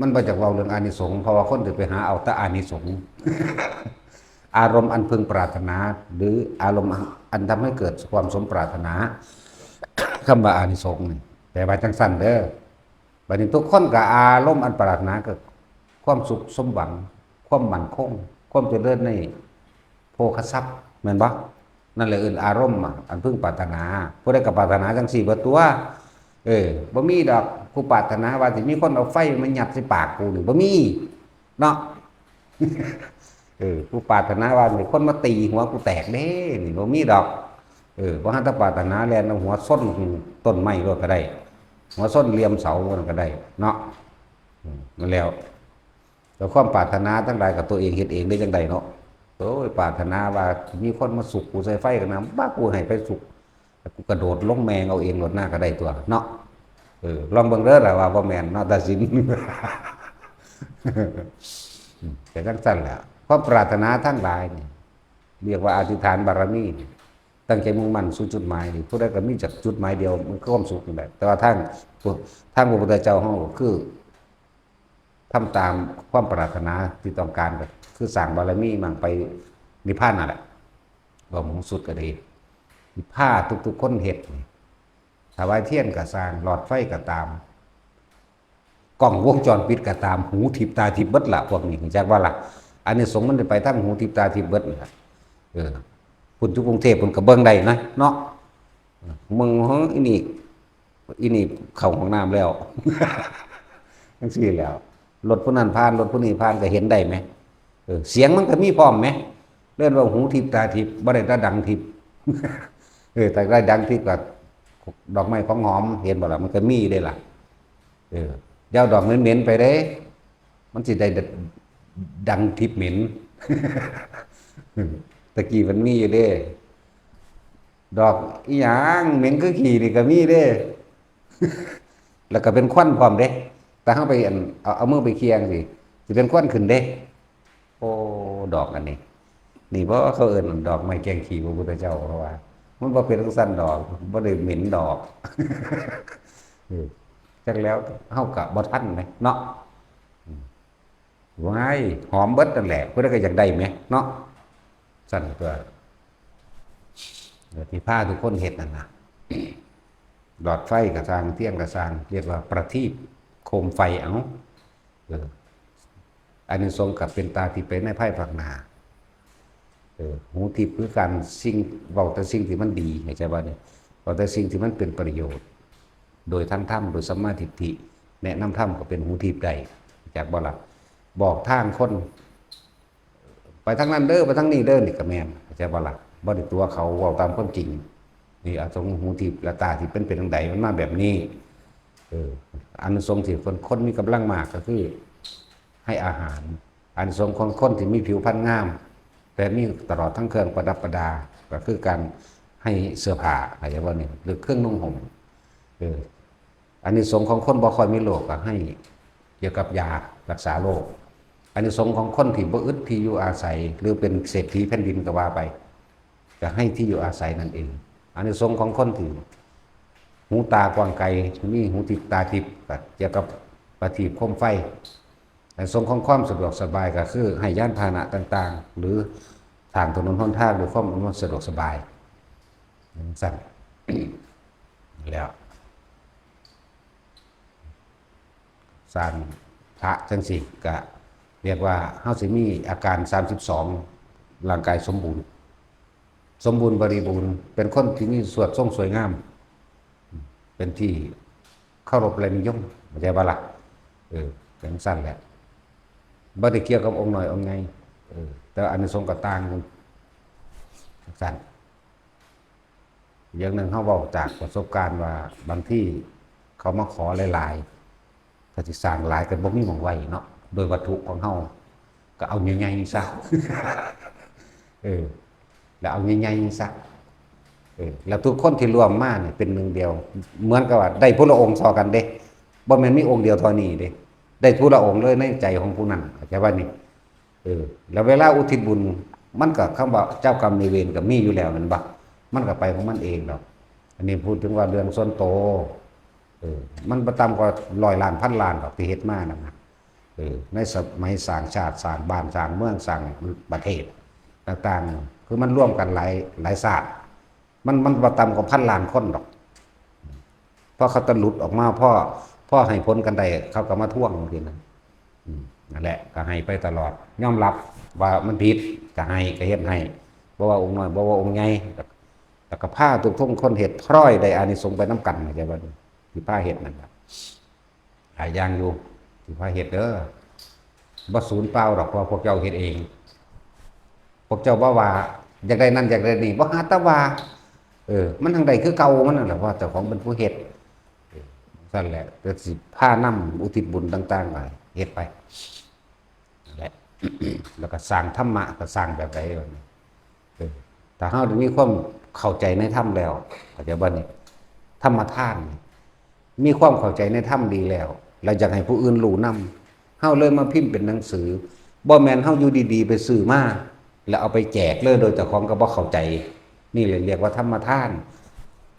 มันบ่จักเว้าเรื่องอานิสงส์ เพราะว่าคนสิไปหาเอาแต่อานิสงส์ อารมณ์อันพึงปรารถนา หรืออารมณ์อันทำให้เกิดความสมปรารถนา คำว่าอานิสงส์นี่ แปลว่าจั่งซั่นเด้อ บัดนี้ทุกคนก็อารมณ์อันปรารถนาก็ความสุขสมหวัง ความมั่นคง ความเจริญในโภคทรัพย์ แม่นบ่ นั่นแหละเอิ้นอารมณ์อะ อันพึงปรารถนา ผู้ใดก็ปรารถนาจั่งซี้เบิดตั๊ว เออ บ่มีดอก ผู้ปรารถนาว่าสิมีคนเอาไฟมายัดใส่ปากกูนี่ บ่มี เนาะ เออ ผู้ปรารถนาว่ามีคนมาตีหัวกูแตกเด้ นี่บ่มีดอก เออ บ่หันแต่ปรารถนาแล่นเอาหัวชนต้นไม้โลดก็ได้ หัวชนเหลี่ยมเสาโลดก็ได้ เนาะ อืม นั่นแล้ว แต่ความปรารถนาทั้งหลายกับตัวเองเฮ็ดเองได้จั่งใดเนาะ โอ้ย ปรารถนาว่ามีคนมาสุกกูใส่ไฟกันนะ บ้า กูให้ไปสุก กูกระโดดลงแม่งเอาเองโลดหน้าก็ได้ตั๊วเนาะ เออ ลองเบิ่งเด้อล่ะว่าบ่แม่นเนาะ ตัดสิน อืม แต่จั่งซั่นแหละ ความปรารถนาทั้งหลายนี่ เรียกว่าอธิษฐานบารมีนี่ ตั้งใจมุ่งมั่นสู่จุดหมายนี่ ผู้ใดก็มีจักจุดหมายเดียว มันคือความสุขนี่แหละ แต่ว่าทาง ทางพระพุทธเจ้าเฮาก็คือ ทำตามความปรารถนาที่ต้องการ ก็คือสร้างบารมีมั่งไปนิพพานนั่นแหละ เว้าหมู่สุดก็ดี ที่พาทุกๆคนเฮ็ดนี่ ถวายเทียนก็สร้าง หลอดไฟก็ตาม กล้องวงจรปิดก็ตาม หูทิพย์ตาทิพย์เบิดล่ะ พวกนี้ รู้จักบ่ล่ะ อานิสงส์มันสิไปทางหูทิพย์ตาทิพย์เบิดนั่นล่ะ เออ พุ้นอยู่กรุงเทพฯพุ้นก็เบิ่งได้นะ เนาะ เมืองเฮาอีนี่ อีนี่เข้าห้องน้ำแล้ว จังซี่แหล้ว รถผู้นั้นผ่าน รถผู้นี้ผ่าน ก็เห็นได้ไหม เออ เสียงมันก็มีพร้อมไหม เรียกว่าหูทิพย์ตาทิพย์ บ่ได้แต่ดังทิพย์ เออ แต่ได้ดังทิพย์ก็ดอกไม้ของหอม เห็นบ่ล่ะ มันก็มีเด้ล่ะ เออ อย่าเอาดอกเหม็นๆไปเด้ มันสิได้ดังทิพย์เหม็น ตะกี้มันมีอยู่เด้ ดอกอีหยังเหม็นคือขี้นี่ก็มีเด้ แล้วก็เป็นควันพร้อมเด้ แต่เฮาไปอัน เอา เอามือไปเคียงสิ สิเป็นควันขึ้นเด้ โอ้ ดอกอันนี้ นี่บ่เขาเอิ้นดอกไม้แกงขี้พระพุทธเจ้า เพราะว่า มันบ่เป็นจั่งซั้นดอก บ่ได้เหม็นดอก เออ จักแล้วเฮาก็บ่ทันแหมเนาะ อืม ว้าย หอมเบิดนั่นแหละ ผู้ใดก็อยากได้แหมเนาะ ซั่นตัว เออ ที่พาทุกคนเฮ็ดนั่นน่ะ หลอดไฟก็ซ่าง เทียนก็ซ่าง เรียกว่าประทีปโคมไฟ เอ้า เออ อานิสงส์ก็เป็นตาทิพย์ไปในภายภาคหน้า เออ หูทิพย์คือการสิ่ง เว้าแต่สิ่งที่มันดี เข้าใจบ่นี่ เว้าแต่สิ่งที่มันเป็นประโยชน์ โดยทางธรรม โดยสัมมาทิฏฐิ แนะนำธรรมก็เป็นหูทิพย์ได้ จักบ่ล่ะ บอกทางคน ไปทางนั้นเด้อ ไปทางนี้เด้อ นี่ก็แม่น เข้าใจบ่ล่ะ บ่ได้ตั๋วเขา เว้าตามความจริง นี่อาสงส์หูทิพย์และตาทิพย์เป็น เป็นจั่งใด มันมาแบบนี้ เออ อานิสงส์ที่คน คนมีกำลังมากก็คือ ให้อาหาร อานิสงส์ของคนที่มีผิวพรรณงาม แต่มีตลอดทั้งเครื่องประดับประดา ก็คือการให้เสื้อผ้า เข้าใจบ่นี่ หรือเครื่องนุ่งห่ม เออ อานิสงส์ของคนบ่ค่อยมีโรคก็ให้เกี่ยวกับยารักษาโรค อานิสงส์ของคนที่บ่อึดที่อยู่อาศัย หรือเป็นเศรษฐีแผ่นดินก็ว่าไป ก็ให้ที่อยู่อาศัยนั่นเอง อานิสงส์ของคนที่หูตากว้างไกล มีหูทิพย์ตาทิพย์ ก็เกี่ยวกับประทีปโคมไฟ อานิสงส์ของความสะดวกสบายก็คือให้ยานพาหนะต่างๆ หรือสร้างถนนหนทางด้วยความอำนวยสะดวกสบาย จั่งซั้น แล้ว สร้างพระจั่งซี้ก็เรียกว่าเฮาสิมีอาการสามสิบสอง ร่างกายสมบูรณ์ สมบูรณ์บริบูรณ์ เป็นคนที่มีสวดทรงสวยงาม เป็นที่เคารพและนิยม เข้าใจบ่ล่ะ เออ จั่งซั้นแหละ บ่ได้เกี่ยวกับองค์น้อยองค์ใหญ่ เออ แต่อานิสงส์ก็ต่างกัน จั่งซั้น อย่างหนึ่งเฮาเว้าจากประสบการณ์ว่า บางทีเขามาขอหลายๆ ถ้าสิสร้างหลายก็บ่มีหม่องไว้เนาะ โดยวัตถุของเฮา ก็เอาใหญ่ๆซะ เออ แล้วเอาใหญ่ๆซะ เออ แล้วทุกคนที่ร่วมมาเนี่ยเป็นหนึ่งเดียว เหมือนกับว่าได้ผู้ละองค์ซ้อกันเด้ บ่แม่นมีองค์เดียวเท่านี้เด้ ได้ผู้ละองค์เลยในใจของผู้นั้น เข้าใจว่านี่ เออ แล้วเวลาอุทิศบุญ มันก็คำว่าเจ้ากรรมนายเวรก็มีอยู่แล้วแม่นบ่ มันก็ไปของมันเองดอก อันนี้พูดถึงว่าเรื่องส่วนโต เออ มันบ่ต่ำกว่าร้อยล้านพันล้านดอกที่เฮ็ดมานั่นนะ เออ ในสมัยสร้างชาติ สร้างบ้าน สร้างเมือง สร้างประเทศต่างๆ คือมันรวมกันหลาย หลายชาติ มัน มันบ่ต่ำกว่าพันล้านคนดอก พอเขาตะหลุดออกมา พอ พอให้ผลกันได้ เขาก็มาทวงจั่งซี้นะ อืม นั่นแหละ ก็ให้ไปตลอด ยอมรับว่ามันผิด ก็ให้ ก็เฮ็ดให้ บ่ว่าองค์น้อย บ่ว่าองค์ใหญ่ แล้ว แล้วก็พาทุกๆคนเฮ็ด พลอยได้อานิสงส์ไปนำกัน เข้าใจบ่ ที่พาเฮ็ดนั่นล่ะ หลายอย่างอยู่ ที่พาเฮ็ดเด้อ บ่สูญเปล่าดอก เพราะว่าพวกเจ้าเฮ็ดเอง พวกเจ้าบ่ว่า อยากได้นั่นอยากได้นี่ บ่หาแต่ว่า เออ มันทั้งใดคือเก่ามันนั่นแหละ เพราะเจ้าของเป็นผู้เฮ็ด เออ ซั่นแหละ ก็สิพานำอุทิศบุญต่างๆ ไป เฮ็ดไป นั่นแหละ แล้วก็สร้างธรรมะ ก็สร้างแบบใดวะนี่ เออ ถ้าเฮาได้มีความเข้าใจในธรรมแล้ว เข้าใจบ่นี่ ธรรมทานนี่ มีความเข้าใจในธรรมดีแล้ว แล้วอยากให้ผู้อื่นรู้นำ เฮาเลยมาพิมพ์เป็นหนังสือ บ่แม่นเฮาอยู่ดีๆ ไปซื้อมา แล้วเอาไปแจกเลย โดยเจ้าของก็บ่เข้าใจ นี่เลยเรียกว่าธรรมทาน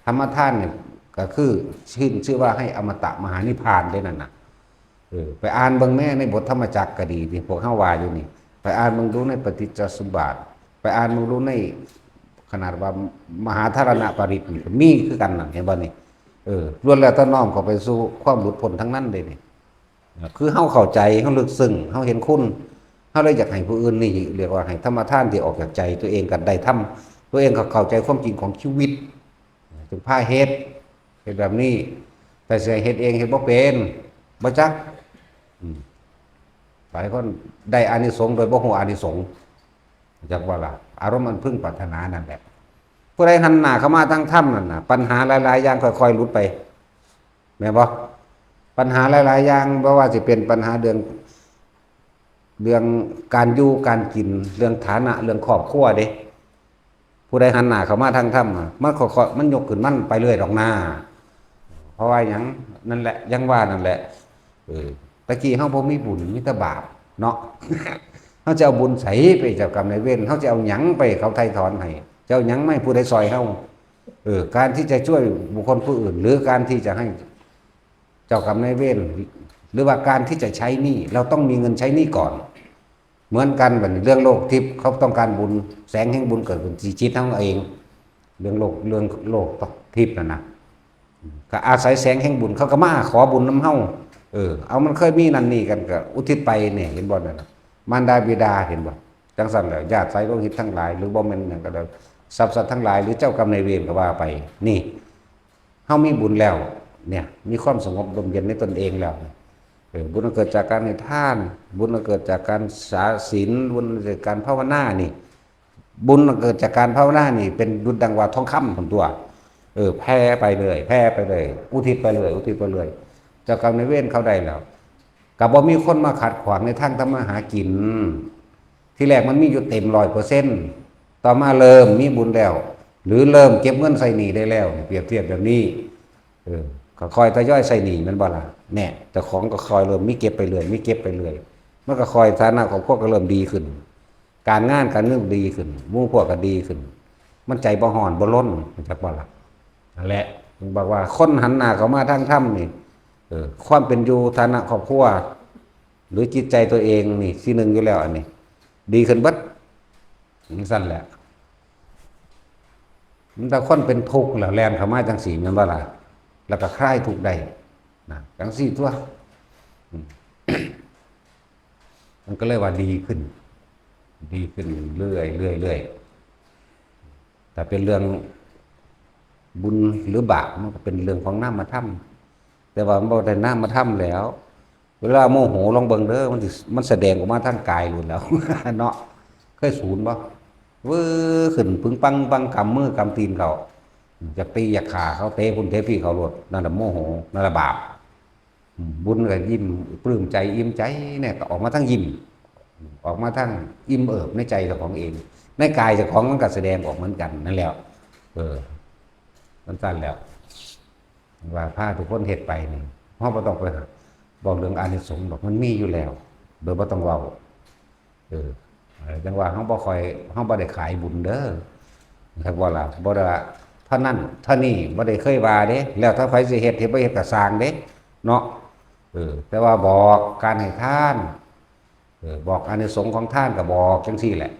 ธรรมทานเนี่ยก็คือชื่อ ชื่อว่าให้อมตะมหานิพพานได้นั่นน่ะ เออ ไปอ่านเบิ่งแหน่ในบทธรรมจักรก็ดี ที่พวกเฮาว่าอยู่นี่ ไปอ่านเบิ่งดูในปฏิจจสมบัติ ไปอ่านเบิ่งดูในขนาดว่ามหาธารณปริตรนี่ก็มีคือกันนั่น เห็นบ่นี่ เออ ล้วนแล้วแต่น้อมเข้าไปสู่ความหลุดพ้นทั้งนั้นเลยนี่ คือเฮาเข้าใจ เฮาลึกซึ้ง เฮาเห็นคุณ เฮาเลยอยากให้ผู้อื่น นี่เรียกว่าให้ธรรมทานที่ออกจากใจ ตัวเองก็ได้ทำ ตัวเองก็เข้าใจความจริงของชีวิต จึงพาเฮ็ด เฮ็ดแบบนี้ แต่สิให้เฮ็ดเองเฮ็ดบ่เป็น บ่จัก อืม หลายคนได้อานิสงส์โดยบ่ฮู้อานิสงส์ จักว่าล่ะ อารมณ์อันพึงปรารถนานั่นแหละ ผู้ใดหันหน้าเข้ามาทางธรรมนั่นน่ะ ปัญหาหลายๆอย่างค่อยๆหลุดไป แม่นบ่ ปัญหาหลายๆอย่าง บ่ว่าสิเป็นปัญหาเรื่อง เรื่องการอยู่การกิน เรื่องฐานะ เรื่องครอบครัวเด้ ผู้ใดหันหน้าเข้ามาทางธรรมอะ มันค่อยๆ มันยกขึ้นมันไปเรื่อยดอกนา เพราะว่าหยัง นั่นแหละ ยังว่านั่นแหละ เออ ตะกี้เฮาบ่มีบุญ มีแต่บาปเนาะ เฮาจะเอาบุญใสไปเจ้ากรรมนายเวร เฮาจะเอาหยังไปเขาไถ่ถอนให้ จะเอาหยังมาให้ผู้ใดซอยเฮา เออ การที่จะช่วยบุคคลผู้อื่น หรือการที่จะให้เจ้ากรรมนายเวร หรือว่าการที่จะใช้หนี้ เราต้องมีเงินใช้หนี้ก่อน เหมือนกันบัดนี้ เรื่องโลกทิพย์ เขาต้องการบุญ แสงแห่งบุญเกิดขึ้นที่จิตของเราเอง เรื่องโลก เรื่องโลกทิพย์นั่นนะ ก็อาศัยแสงแห่งบุญ เขาก็มาขอบุญนำเฮา เออ เอามันเคยมีนั่นนี่กันก็อุทิศไปเนี่ย เห็นบ่นั่นน่ะ มารดาบิดา เห็นบ่ จังซั่นแหละ ญาติสายโลหิตทั้งหลาย หรือบ่แม่นหยังก็แล้ว สรรพสัตว์ทั้งหลาย หรือเจ้ากรรมนายเวรก็ว่าไป นี่ เฮามีบุญแล้ว เนี่ย มีความสงบร่มเย็นในตนเองแล้ว เออ บุญเกิดจากการให้ทาน บุญเกิดจากการสาศีล บุญเกิดจากการภาวนานี่ บุญเกิดจากการภาวนานี่ เป็นดุจดังว่าทองคำพุ้นตั๊ว เออ แผ่ไปเลย แผ่ไปเลย อุทิศไปเลย อุทิศไปเลย เจ้ากรรมนายเวรเขาได้แล้ว ก็บ่มีคนมาขัดขวางในทางทำมาหากิน ที่แรกมันมีอยู่เต็มร้อยเปอร์เซ็นต์ ต่อมาเริ่มมีบุญแล้ว หรือเริ่มเก็บเงินใส่หนี้ได้แล้ว เปรียบเทียบแบบนี้ เออ ก็ค่อยทยอยใส่หนี้ แม่นบ่ล่ะ แน่ เจ้าของก็ค่อยเริ่มมีเก็บไปเรื่อย มีเก็บไปเรื่อย มันก็ค่อย ฐานะครอบครัวก็เริ่มดีขึ้น การงานการเงินดีขึ้น หมู่พวกก็ดีขึ้น มันใจบ่ฮ้อนบ่รน จักบ่ล่ะ นั่นแหละ บอกว่าคนหันหน้าเข้ามาทางธรรมนี่ เออ ความเป็นอยู่ ฐานะครอบครัว หรือจิตใจตัวเองนี่ ที่หนึ่งอยู่แล้ว อันนี้ ดีขึ้นเบิด จังซั่นแหละ มันแต่คนเป็นทุกข์แล้วแล่นเข้ามาจังซี่ แม่นบ่ล่ะ แล้วก็คลายทุกข์ได้นะ จังซี่ตั๊ว อืม มันก็เลยว่าดีขึ้น ดีขึ้นเรื่อยๆ เรื่อยๆ แต่เป็นเรื่องบุญหรือบาป มันก็เป็นเรื่องของนามธรรม แต่ว่ามันบ่ได้นามธรรมแล้ว เวลาโมโหลองเบิ่งเด้อ มันสิ มันแสดงออกมาทางกายโลดแล้ว เนาะ เคยสูนบ่ วื้อ ขึ้นปึงปังปัง กำมือกำตีนเขา อยากตีอยากฆ่าเขา เตะพุ้นเตะพี้เขาโลด นั่นน่ะโมโห นั่นน่ะบาป อืม บุญก็ยิ้มปลื้มใจอิ่มใจเนี่ย ก็ออกมาทั้งยิ้ม ออกมาทั้งอิ่มเอิบในใจเจ้าของเอง ในกายเจ้าของมันก็แสดงออกเหมือนกันนั่นแหละ เออ มันสั้นแล้ว ว่าพาทุกคนเฮ็ดไปนี่ เฮาบ่ต้องไปบอกเรื่องอานิสงส์ดอก มันมีอยู่แล้ว โดยบ่ต้องเว้า เออ เออ จังว่าเฮาบ่ค่อย เฮาบ่ได้ขายบุญเด้อ ครับ บ่ล่ะ บ่ได้ว่าเท่านั้นเท่านี้ บ่ได้เคยว่าเด้ แล้วถ้าไผสิเฮ็ด เฮ็ดบ่เฮ็ดก็ซ่างเด้ เนาะ เออ แต่ว่าบอกการให้ทาน เออ บอกอานิสงส์ของทานก็บอกจังซี่แหละ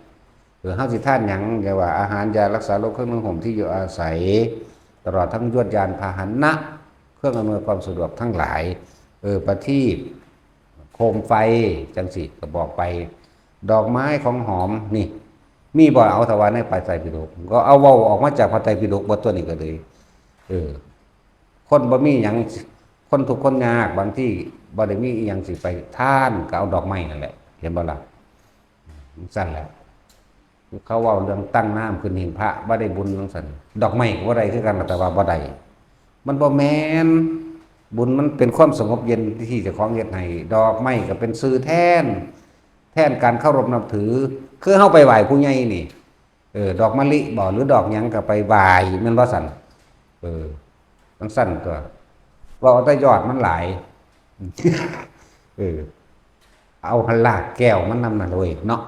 เออ เฮาสิทานหยัง อย่าว่าอาหาร ยารักษาโรค เครื่องนุ่งห่ม ที่อยู่อาศัย ตลอดทั้งยวดยานพาหนะ เครื่องอำนวยความสะดวกทั้งหลาย เออ ประทีป โคมไฟ จังซี่ก็บอกไป ดอกไม้ของหอมนี่ มีบ่ เอาถวายในพระไตรปิฎก ก็เอาเว้าออกมาจากพระไตรปิฎกบทตัวนี้ก็เลย เออ คนบ่มีหยัง คนทุกข์คนยาก บางทีบ่ได้มีอิหยังสิไปทาน ก็เอาดอกไม้นั่นแหละ เห็นบ่ล่ะ จังซั่นแหละ เขาเว้าเรื่องตั้งน้ำขึ้นหิ้งพระ บ่ได้บุญจังซั่น ดอกไม้ก็บ่ได้คือกัน แต่ว่าบ่ได้ มันบ่แม่น บุญมันเป็นความสงบเย็นที่เจ้าของเฮ็ดให้ ดอกไม้ก็เป็นสื่อแทน แทนการเคารพนับถือ คือเฮาไปไหว้ผู้ใหญ่นี่ เออ ดอกมะลิบ่ หรือดอกหยังก็ไปไหว้ แม่นบ่ซั่น เออ จังซั่นตั๊ว เว้าแต่ยอดมันหลาย เออ เอารากแก้วมันนำน่ะเว้ยเนาะ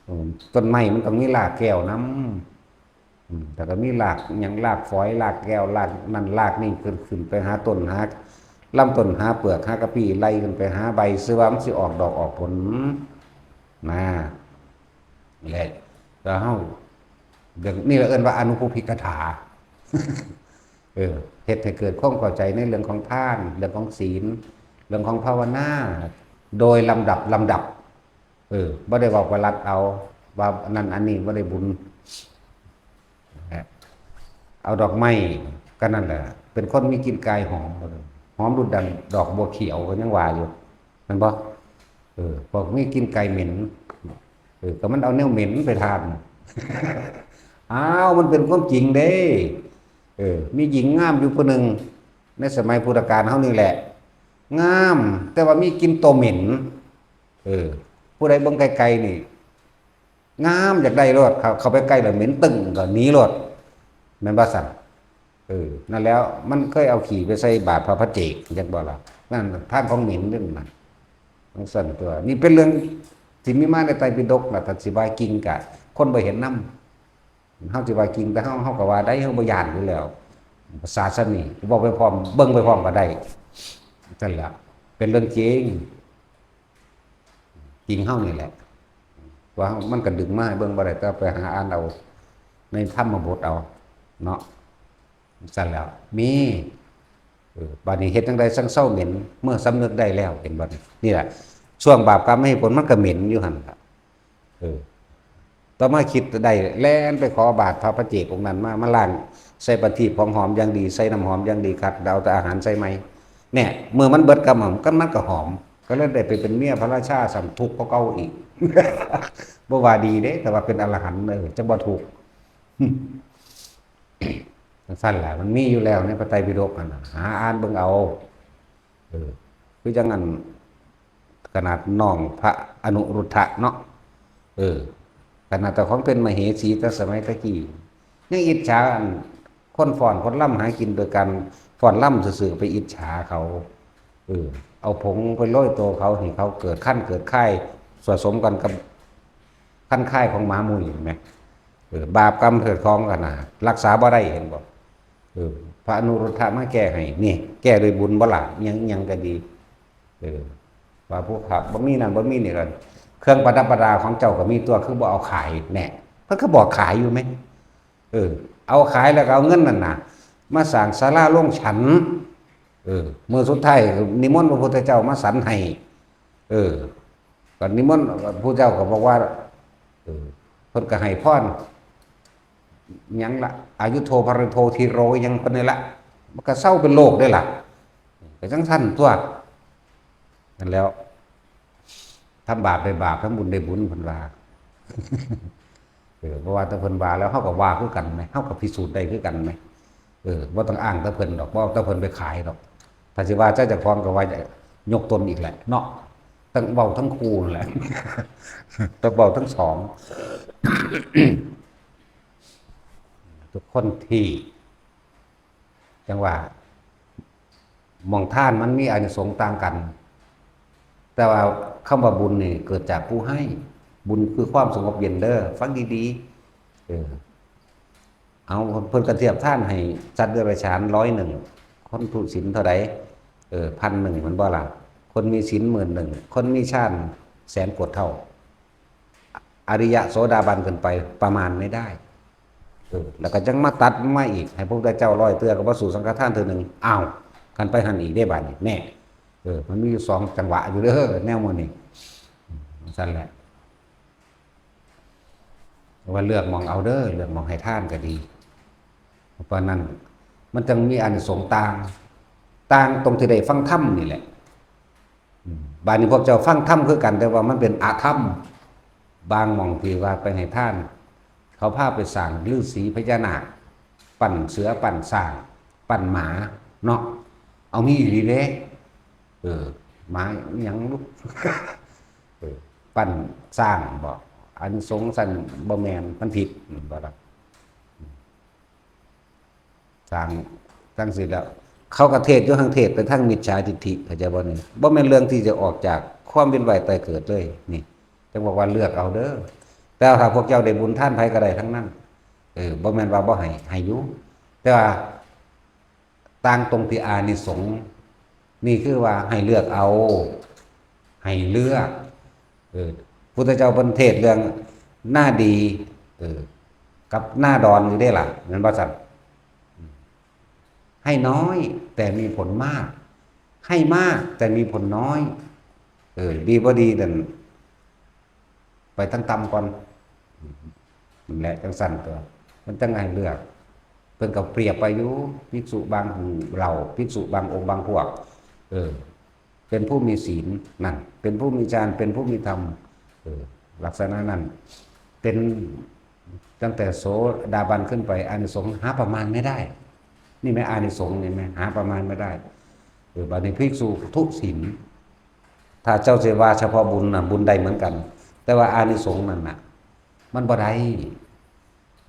อืม ต้นไม้มันต้องมีรากแก้วนำ อืม แต่ก็มีรากหยัง รากฝอย รากแก้ว รากนั่นรากนี่ ขึ้น ขึ้นไปหาต้นหาลำต้น หาเปลือกหากะพี้ ไล่ขึ้นไปหาใบ ซื่อว่ามันสิออกดอกออกผล นะ นี่แหละ แต่เฮา เดี๋ยวนี้เราเอิ้นว่าอนุภูพิกถา เออ เฮ็ดให้เกิดความเข้าใจในเรื่องของทาน เรื่องของศีล เรื่องของภาวนา โดยลำดับ ลำดับ เออ บ่ได้เว้าประหลัดเอา ว่าอันนั้นอันนี้บ่ได้บุญ นะฮะ เอาดอกไม้ก็นั่นแหละ เป็นคนมีกลิ่นกายหอม หอมดุดดั่งดอกบัวเขียวก็ยังว่าอยู่ แม่นบ่ เออ พวกมีกลิ่นไก่เหม็น เออ ก็มันเอาแนวเหม็นไปทาน อ้าว มันเป็นความจริงเด้ เออ มีหญิงงามอยู่ผู้หนึ่ง ในสมัยพุทธกาลเฮานี่แหละ งาม แต่ว่ามีกลิ่นตัวเหม็น เออ ผู้ใดเบิ่งไกลๆนี่ งาม อยากได้โลด เข้า เข้าไปใกล้แล้วเหม็นตึ้งก็หนีโลด แม่นบ่ซั่น เออ นั่นแล้ว มันเคยเอาขี้ไปใส่บาตรพระปัจเจก จักบ่ล่ะ นั่นทางของเหม็นเด้อนั่น จั่งซั่นตัว นี่เป็นเรื่องที่มีมาในไตรปิฎกล่ะ ถ้าสิว่าจริงกะ คนบ่เห็นนำ เฮาสิว่าจริง แต่เฮา เฮาก็ว่าได้ เฮาบ่ย้านอยู่แล้ว ภาษาซั่นนี่ เว้าไปพร้อม เบิ่งไปพร้อมก็ได้ ซั่นล่ะ เป็นเรื่องจริง จริงเฮานี่แหละ ว่ามันก็ดึงมาให้เบิ่งบ่ได้ แต่ไปหาอ่านเอาในธรรมบทเอา เนาะ ซั่นแล้ว มี เออ บัดนี้เฮ็ดจั่งใดจั่งเซาเหม็น เมื่อสำนึกได้แล้ว เห็นบ่นี่ นี่แหละ ช่วงบาปกรรมไม่ให้ผล มันก็เหม็นอยู่หั่นล่ะ เออ ต่อมาคิดได้ แล่นไปขอบาตรพระปัจเจกองค์นั้นมา มาล้าง ใส่ประทีปของหอมอย่างดี ใส่น้ำหอมอย่างดี ขัด เอาแต่อาหารใส่ใหม่ เนี่ย เมื่อมันเบิดกรรม ก็มันก็หอม ก็เลยได้ไปเป็นเมียพระราชา ซ้ำทุกข์กว่าเก่าอีก บ่ว่าดีเด้ แต่ว่าเป็นอรหันต์ เออ จั่งบ่ทุกข์ จั่งซั่นล่ะ มันมีอยู่แล้วในพระไตรปิฎกนั่นน่ะ หาอ่านเบิ่งเอา เออ คือจั่งอัน ขนาดน้องพระอนุรุทธะเนาะ เออ ขนาดเจ้าของเป็นมเหสีแต่สมัยตะกี้ ยังอิจฉาอันคนฟ้อนคนรำหากินโดยการฟ้อนรำซื่อๆ ไปอิจฉาเขา เออ เอาผงไปโรยตัวเขา ให้เขาเกิดคันเกิดไข่ สะสมกันกับคันไข่ของหมามุ้ย เห็นไหม เออ บาปกรรมเถิดของกันนะ รักษาบ่ได้ เห็นบ่ เออ พระอนุรุทธะมาแก้ให้ นี่ แก้ด้วยบุญบ่ล่ะ อิหยังอิหยังก็ดี เออ ว่าผู้ขับบ่มีนั่นบ่มีนี่กัน เครื่องประดับประดาของเจ้าก็มีตัว คือบ่เอาขายแน่ เพิ่นก็บอกขายอยู่ไหม เออ เอาขายแล้วก็เอาเงินนั่นน่ะ มาสร้างศาลาโรงฉัน เออ มื้อสุดท้ายนิมนต์พระพุทธเจ้ามาฉันให้ เออ ก็นิมนต์ พระพุทธเจ้าก็บอกว่า เออ เพิ่นก็ให้พร หยังละ อายุโทภริโทธีโร หยังเพิ่นนี่ละ มันก็เซาเป็นโรคได้ล่ะ ก็จั่งซั่นตัว นั่นแล้ว ทำบาปได้บาป ทำบุญได้บุญ เพิ่นว่า เออ เพราะว่าแต่เพิ่นว่าแล้ว เฮาก็ว่าคือกันไหม เฮาก็พิสูจน์ได้คือกันไหม เออ บ่ต้องอ้างแต่เพิ่นดอก บ่เอาแต่เพิ่นไปขายดอก ถ้าสิว่าเจ้าเจ้าของก็ว่าจะยกตนอีกแหละเนาะ ทั้งเว้าทั้งคู่นั่นแหละ ทั้งเว้าทั้งสอง ทุกคนที่ จั่งว่า หม่องทานมันมีอานิสงส์ต่างกัน แต่ว่าคำว่าบุญนี่เกิดจากผู้ให้ บุญคือความสงบเย็นเด้อ ฟังดีๆ เออ เอา เพิ่นก็เทียบทานให้สัตว์เดรัจฉานร้อยหนึ่ง คนทุศีลเท่าใด เออ พันหนึ่ง แม่นบ่ล่ะ คนมีศีลหมื่นหนึ่ง คนมีฌานแสนกว่าเท่า อริยะโสดาบันขึ้นไปประมาณไม่ได้ เออ แล้วก็จั่งมาตัดมาอีก ให้พระพุทธเจ้าร้อยเทื่อก็บ่สู้สังฆทานเทื่อหนึ่ง อ้าว กันไปหั่นอีกได้บาดนี้ แน่ เออ มันมีอยู่สองจังหวะอยู่เด้อ แนวหมู่นี้ อืม ซั่นแหละ ว่าเลือกหม่องเอาเด้อ เลือกหม่องให้ทานก็ดี เพราะนั้นมันจั่งมีอานิสงส์ต่าง ต่างตรงที่ได้ฟังธรรมนี่แหละ อืม บาดนี้พวกเจ้าฟังธรรมคือกัน แต่ว่ามันเป็นอธรรม บางหม่องที่ว่าไปให้ทาน เขาพาไปสร้างฤๅษีพญานาค ปั้นเสือ ปั้นช้าง ปั้นหมา เนาะ เอามีอีหลีเด้ เออ หมาอิหยังลูก เออ ปั้นช้างบ่ อานิสงส์ซั่นบ่แม่น มันผิด อืม บ่ล่ะ สร้างจั่งซี้แล้ว เขาก็เทศน์อยู่หั่น เทศน์ไปทางมิจฉาทิฏฐิ เข้าใจบ่นี่ บ่แม่นเรื่องที่จะออกจากความเวียนว่ายตายเกิดเลย นี่ จั่งบอกว่าเลือกเอาเด้อ แต่ถ้าพวกเจ้าได้บุญทานไผก็ได้ทั้งนั้น เออ บ่แม่นว่าบ่ให้ ให้อยู่ แต่ว่าต่างตรงที่อานิสงส์ นี่คือว่าให้เลือกเอา ให้เลือก เออ พุทธเจ้าเพิ่นเทศน์เรื่องนาดี เออ กับนาดอนอยู่เด้ล่ะ แม่นบ่ซั่น ให้น้อยแต่มีผลมาก ให้มากแต่มีผลน้อย เออ ดีบ่ดีนั่น ไปทางต่ำก่อน นั่นแหละ จั่งซั่นตัว มันจั่งให้เลือก เพิ่นก็เปรียบไปอยู่ ภิกษุบางหมู่เหล่า ภิกษุบางองค์บางพวก เออ เป็นผู้มีศีลนั่น เป็นผู้มีฌาน เป็นผู้มีธรรม เออ ลักษณะนั้น เป็นตั้งแต่โสดาบันขึ้นไป อานิสงส์หาประมาณไม่ได้ นี่แม่อานิสงส์นี่แม่หาประมาณไม่ได้ เออ บัดนี้ภิกษุทุศีล ถ้าเจ้าสิว่าเฉพาะบุญน่ะ บุญได้เหมือนกัน แต่ว่าอานิสงส์นั่นน่ะ มันบ่ได้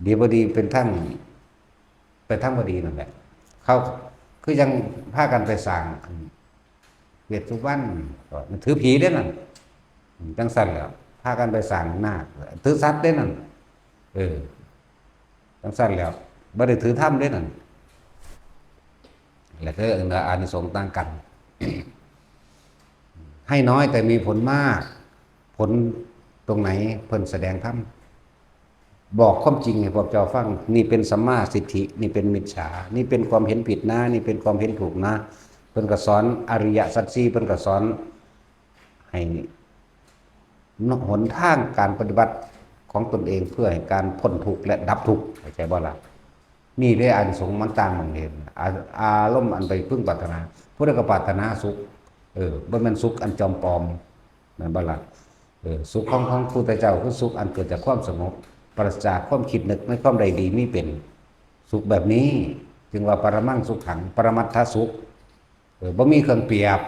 ดีบ่ดีเป็นทั้ง ไปทั้งบ่ดีนั่นแหละ เขาคือยังพากันไปสร้างเวสสุวรรณ ก็มันถือผีเด้นั่น จังซั่นแหล้ว พากันไปสร้างนาค ถือสัตว์เด้นั่น เออ จังซั่นแหล้ว บ่ได้ถือธรรมเด้นั่น แล้วก็อานิสงส์ต่างกัน ให้น้อยแต่มีผลมาก ผลตรงไหน เพิ่นแสดงธรรม บอกความจริงให้พวกเจ้าฟัง นี่เป็นสัมมาทิฏฐิ นี่เป็นมิจฉา นี่เป็นความเห็นผิดนะ นี่เป็นความเห็นถูกนะ เพิ่นก็สอนอริยสัจสี่ เพิ่นก็สอนให้หนทางการปฏิบัติของตนเองเพื่อให้การพ้นทุกข์และดับทุกข์ เข้าใจบ่ล่ะ นี่เด้อานิสงส์มันต่างหม่องเห็น อา- อารมณ์อันไปพึงปรารถนา ผู้ใดก็ปรารถนาสุข เออ บ่แม่นสุขอันจอมปลอม แม่นบ่ล่ะ เออ สุขของ- ของพุทธเจ้าคือสุขอันเกิดจากความสงบ ปราศจากความคิดนึกในความใดดีมีเป็น สุขแบบนี้ จึงว่าปรมังสุขขัง ปรมัตถสุข เออ บ่มีเครื่องเปรียบ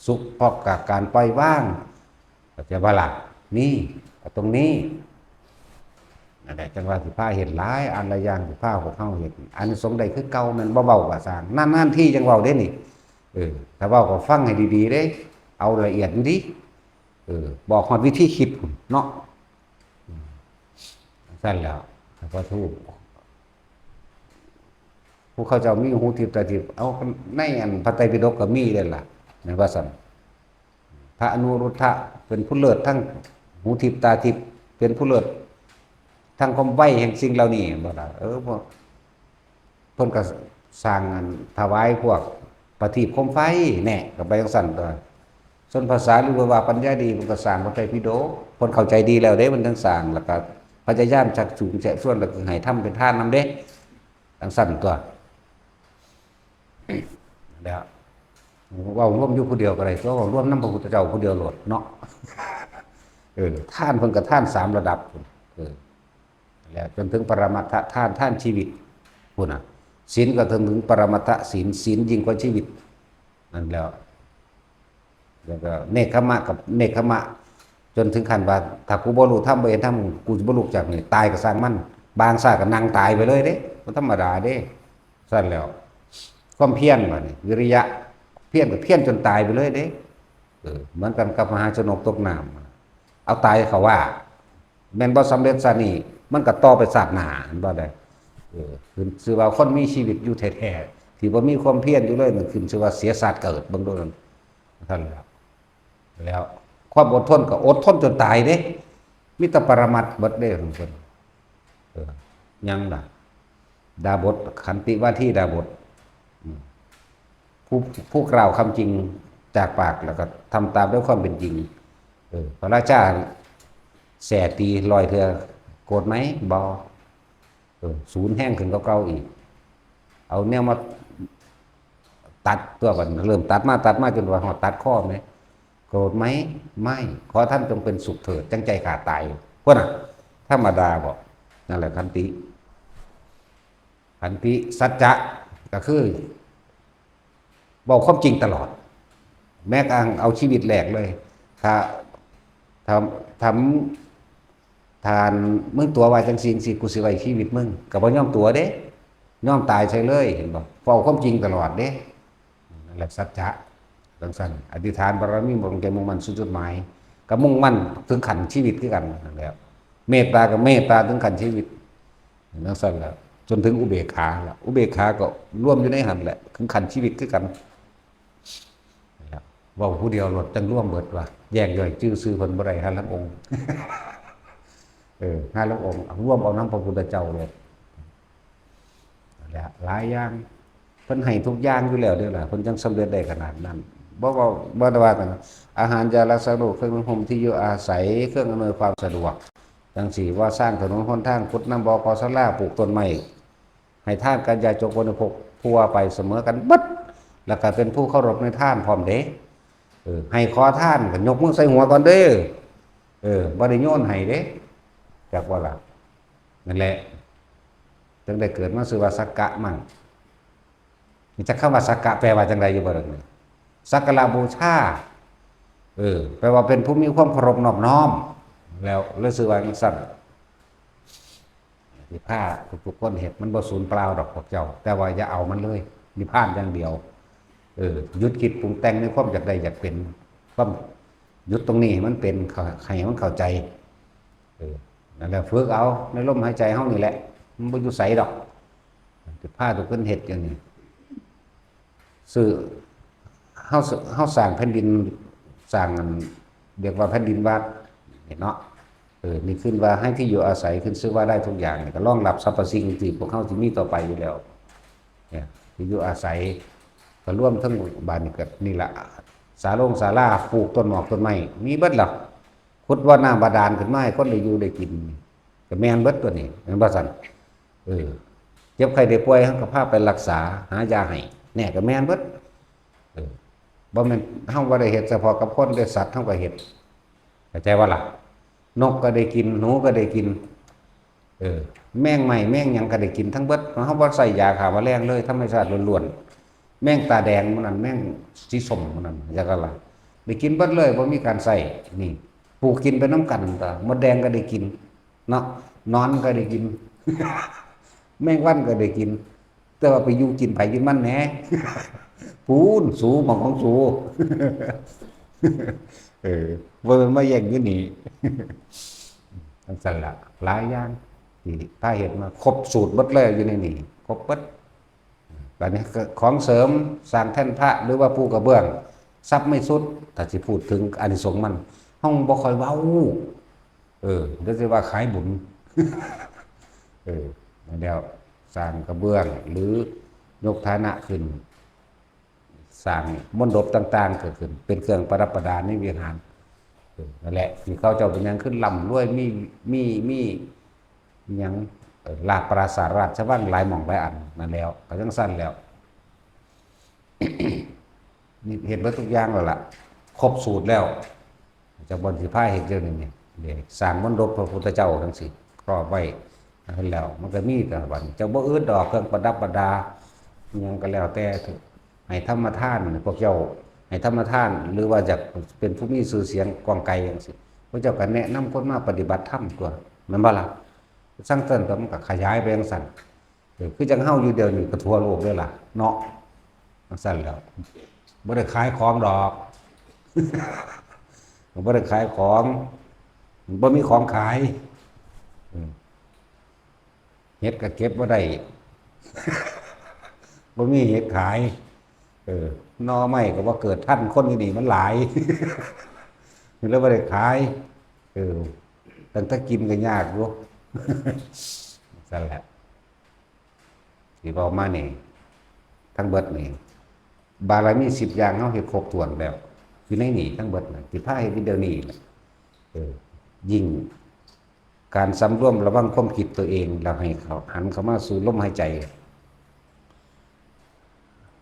สุขพร้อมกับการปล่อยวาง เข้าใจบ่ล่ะ นี่ ตรงนี้ นั่นแหละ จังว่าสิพาเห็นหลายอันหลายอย่าง สิพาพวกเฮาเห็น อานิสงส์ได้คือเก่า แม่นบ่เว้าก็ซ่าง นานๆทีจังเว้าเด้นี่ เออ ถ้าเว้าก็ฟังให้ดีๆเด้ เอาละเอียดดี เออ บอกฮอดวิธีคิดพุ้นเนาะ อืม ซั่นแหล้ว พระทูป ผู้เขาเจ้ามีหูทิพย์ตาทิพย์ เอา ในอันพระไตรปิฎกก็มีเด้ล่ะ แม่นว่าซั่น พระอนุรุทธะเป็นผู้เลิศทั้งหูทิพย์ตาทิพย์ เป็นผู้เลิศทั้งความไวแห่งสิ่งเหล่านี้ แม่นบ่ล่ะ เออ พวก เพิ่นก็สร้างอันถวายพวกประทีปโคมไฟแหน่ ก็ไปจังซั่นตั๊ว ส่วนพระสารีบุตรว่าปัญญาดี เพิ่นก็สร้างพระไตรปิฎก เพิ่นเข้าใจดีแล้วเด้ เพิ่นจังสร้าง แล้วก็พยายามชักจูงแชะชวน แล้วก็ให้ทำเป็นทานนำเด้ จังซั่นตั๊ว แล้ว เว้ารวมอยู่ผู้เดียวก็ได้ตั๊ว เว้ารวมนำพระพุทธเจ้าผู้เดียวโลดเนาะ เออ ทานเพิ่นก็ทานสามระดับพุ้น เออ แล้วจนถึงปรมัตถทาน ทานชีวิตพุ้นน่ะ ศีลก็ถึง ถึงปรมัตถศีล ศีลยิ่งกว่าชีวิต นั่นแหล้ว แล้วก็เนกขมะกับเนกขมะ จนถึงขั้นว่า ถ้ากูบ่รู้ธรรม บ่เห็นธรรม กูสิบ่ลุกจากนี่ ตายก็ซ่างมัน บางชาติก็นั่งตายไปเลยเด้ บ่ธรรมดาเด้ ซั่นแหล้ว ความเพียรบัดนี้ วิริยะ เพียรก็เพียรจนตายไปเลยเด้ เออ เหมือนกันกับมหาชนกตกน้ำ เอาตายเขาว่า แม่นบ่สำเร็จชาตินี้ มันก็ต่อไปชาติหน้า เห็นบ่ได้ เออ ขึ้นชื่อว่าคนมีชีวิตอยู่แท้ๆ ที่บ่มีความเพียรอยู่เลย นั่นขึ้นชื่อว่าเสียชาติเกิด เบิ่งดูนั่น นั่นแหละ แล้วความอดทนก็อดทนจนตายเด้ มีแต่ปรมัตถ์เบิดเด้ของเพิ่น เออ ยังล่ะ ดาบส ขันติวาทีดาบส อืม ผู้- ผู้กล่าวคำจริงจากปาก แล้วก็ทำตามด้วยความเป็นจริง เออ พระราชาแส่ตีร้อยเทื่อ โกรธไหม บ่ เออ สูนแฮงขึ้นกว่าเก่าอีก เอาแนวมาตัดตั๊วบัด เริ่มตัดมาตัดมาจนว่าฮอดตัดคอแหม โกรธไหม ไม่ ขอท่านจงเป็นสุขเถิด จั่งใจข้าตาย พุ้นน่ะ ธรรมดาบ่ นั่นแหละขันติ ขันติ สัจจะ ก็คือ เว้าความจริงตลอด แม้กระทั่งเอาชีวิตแลกเลย ถ้า- ถ้า- ถ้า- ถ้ามึงตั๋วว่าจั่งซี้จั่งซี้ กูสิไว้ชีวิตมึง ก็บ่ยอมตั๋วเด้ ยอมตายใส่เลย เห็นบ่ เว้าความจริงตลอดเด้ นั่นแหละสัจจะ จั่งซั่น อธิษฐานบารมี บ่ลงใจมุ่งมั่นสู่จุดหมาย ก็มุ่งมั่นถึงขั้นชีวิตคือกันนั่นแหละ เมตตาก็เมตตาถึงขั้นชีวิต จั่งซั่นแหละ จนถึงอุเบกขาละ อุเบกขาก็รวมอยู่ในหั่นแหละ ถึงขั้นชีวิตคือกัน นั่นแหละ เว้าผู้เดียวโลดจั่งรวมเบิดว่า แยกย่อยจื่อชื่อเพิ่นบ่ได้ ห่าลางองค์ เออ ห่าลางองค์ รวมเอานำพระพุทธเจ้าโลด นั่นแหละ หลายอย่าง เพิ่นให้ทุกอย่างอยู่แล้วเด้อล่ะ เพิ่นจั่งสำเร็จได้ขนาดนั้น บ่เว้า- บ่ได้ว่าแต่อาหาร ยารักษาโรค เครื่องนุ่งห่ม ที่อยู่อาศัย เครื่องอำนวยความสะดวก จั่งซี้ ว่าสร้างถนนหนทาง ขุดน้ำบ่อ ก่อศาลา ปลูกต้นไม้ ให้ทานกับญาติโยมผู้บริโภคผู้ว่าไปเสมอกันเบิด แล้วก็เป็นผู้เคารพในทานพร้อมเด้ เออ ให้ขอทานก็ยกมือใส่หัวก่อนเด้อ เออ บ่ได้โยนให้เด้ จักว่าล่ะ นั่นแหละ จั่งได้เกิดมาชื่อว่าสักกะมั่ง นี่จักคำว่าสักกะแปลว่าจั่งใดอยู่บ่ล่ะนี่ สักการะบูชา เออ แปลว่าเป็นผู้มีความเคารพนอบน้อม แล้วเลยชื่อว่าจั่งซั่น ที่พาทุกๆคนเฮ็ดมันบ่สูญเปล่าดอกพวกเจ้า แต่ว่าอย่าเอามันเลย นิพพานอย่างเดียว เออ หยุดคิดปรุงแต่งในความอยากได้อยากเป็น ความหยุดตรงนี้ให้มันเป็น เข้า ให้มันเข้าใจ เออ นั่นแหละ ฝึกเอาในลมหายใจเฮานี่แหละ มันบ่อยู่ไสดอก ที่พาทุกคนเฮ็ดอย่างนี้ ซื้อ เฮา เฮาสร้างแผ่นดิน สร้างอัน เรียกว่าแผ่นดินวัด นี่เนาะ เออ นี่ขึ้นว่าให้ที่อยู่อาศัย ขึ้นชื่อว่าได้ทุกอย่าง นี่ก็รองรับสรรพสิ่งที่พวกเฮาสิมีต่อไปอยู่แล้ว เนี่ย ที่อยู่อาศัย ก็รวมทั้งบ้านนี่ก็นี่ล่ะ ศาลงศาลา ปลูกต้นหมากต้นไม้ มีเบิดล่ะ ขุดบ่อน้ำบาดาลขึ้นมาให้คนได้อยู่ได้กิน ก็แม่นเบิดตัวนี้ แม่นบ่ซั่น เออ เจ็บไข้ได้ป่วย เฮาก็พาไปรักษา หายาให้ แน่ ก็แม่นเบิด เออ บ่แม่นเฮาบ่ได้เฮ็ดเฉพาะกับคนเด้ สัตว์เฮาก็เฮ็ด เข้าใจบ่ล่ะ นกก็ได้กิน หนูก็ได้กิน เออ แมงไม้แมงหยังก็ได้กินทั้งเบิด เฮาบ่ใส่ยาฆ่าแมลงเลย ธรรมชาติล้วนๆ แมงตาแดงหมู่นั้น แมงสีส้มหมู่นั้น จั่งซั้นล่ะ ได้กินเบิดเลย บ่มีการใส่ นี่ ปลูกกินไปนำกันตั๊ว มดแดงก็ได้กิน เนาะ หนอนก็ได้กิน แมงวันก็ได้กิน แต่ว่าไปอยู่กินไผกินมันแหน่ พู้น สู หม่องของสู เออ บ่แม่นมาแย่งอยู่นี่ จั่งซั้นล่ะ หลายอย่างที่พาเฮ็ดมา ครบสูตรเบิดเลยอยู่ในนี่ ครบเบิด บัดนี้ก็ของเสริม สร้างแท่นพระ หรือว่าปูกระเบื้อง ทรัพย์ไม่ทรุด ถ้าสิพูดถึงอานิสงส์มัน เฮาบ่ค่อยเว้า เออ เดี๋ยวสิว่าขายบุญ เออ แล้วสร้างกระเบื้อง หรือยกฐานะขึ้น สร้างมณฑปต่างๆ เกิดขึ้น เป็นเครื่องประดับประดาในวิหาร เออ นั่นแหละ ที่เขาเจ้าเป็นหยังขึ้นร่ำรวย มี มี มีหยัง เอ่อ ลาดปราสาทราชวังหลายหม่องหลายอัน นั่นแล้ว ก็จั่งซั้นแล้ว นี่เฮ็ดเบิดทุกอย่างแล้วล่ะ ครบสูตรแล้ว จักบ่อนสิพาเฮ็ดเรื่องนี้นี่ เดี๋ยวสร้างมณฑปพระพุทธเจ้าจั่งซี้ ครอบไว้ แล้ว มันก็มีแต่บัดนี้ เจ้าบ่อึดดอกเครื่องประดับประดา อิหยังก็แล้วแต่ ให้ธรรมทาน พวกเจ้า ให้ธรรมทาน หรือว่าอยากเป็นผู้มีชื่อเสียงกว้างไกลจั่งซี้ พวกเจ้าก็แนะนำคนมาปฏิบัติธรรมตั๊ว แม่นบ่ล่ะ ซั่งซั่นตั๊ว มันก็ขยายไปจั่งซั่น เออ คือจั่งเฮาอยู่เดี๋ยวนี้ก็ทั่วโลกเลยล่ะ เนาะ จั่งซั่นแล้ว บ่ได้ขายของดอก บ่ได้ขายของ บ่มีของขาย อืม เห็ดก็เก็บบ่ได้ บ่มีเห็ดขาย เออ หน่อไม้ก็บ่เกิดทัน คนอยู่นี่มันหลาย เลยบ่ได้ขาย เออ ตั้งแต่กินก็ยากอยู่ ซั่นแหละ ที่เว้ามานี่ ทั้งเบิดนี่ บารมีสิบอย่างเฮาเฮ็ดครบถ้วนแล้ว อยู่ในนี่ทั้งเบิดน่ะ ที่พาเฮ็ดอยู่เดี๋ยวนี้น่ะ เออ ยิ่งการสำรวมระวังความคิดตัวเอง แล้วให้เขาหันเข้ามาสู่ลมหายใจ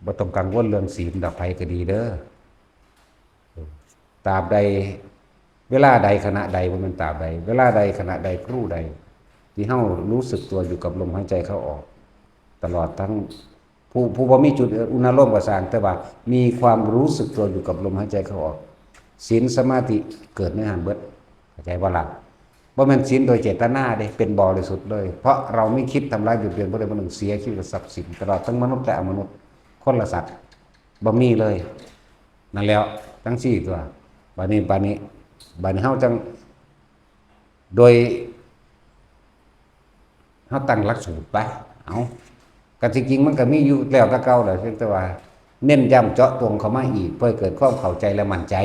บ่ต้องกังวลเรื่องศีลดอก ไผก็ดีเด้อ ตราบใด เวลาใดขณะใด บ่แม่นตราบใด เวลาใดขณะใดครู่ใด ที่เฮารู้สึกตัวอยู่กับลมหายใจเข้าออก ตลอดทั้ง ผู้ ผู้บ่มีจุดอุณาโลมก็ซ่าง แต่ว่ามีความรู้สึกตัวอยู่กับลมหายใจเข้าออก ศีลสมาธิเกิดในหั้นเบิด เข้าใจบ่ล่ะ บ่แม่นศีลโดยเจตนาเด้ เป็นบริสุทธิ์เลย เพราะเราไม่คิดทำร้ายเบียดเบียนผู้ใดผู้หนึ่ง เสียชีวิตกับทรัพย์สิน ตลอดทั้งมนุษย์และอมนุษย์ คนและสัตว์ บ่มีเลย นั่นแล้ว จั่งซี้ตั๊ว บัดนี้ บัดนี้ บัดนี้เฮาจั่ง โดย เฮาตั้งหลักสูตรไป เอา ก็จริงๆ มันก็มีอยู่แล้วแต่เก่าแหละ เพียงแต่ว่าเน้นย้ำเจาะจงเข้ามาอีก เพื่อให้เกิดความเข้าใจและมั่นใจ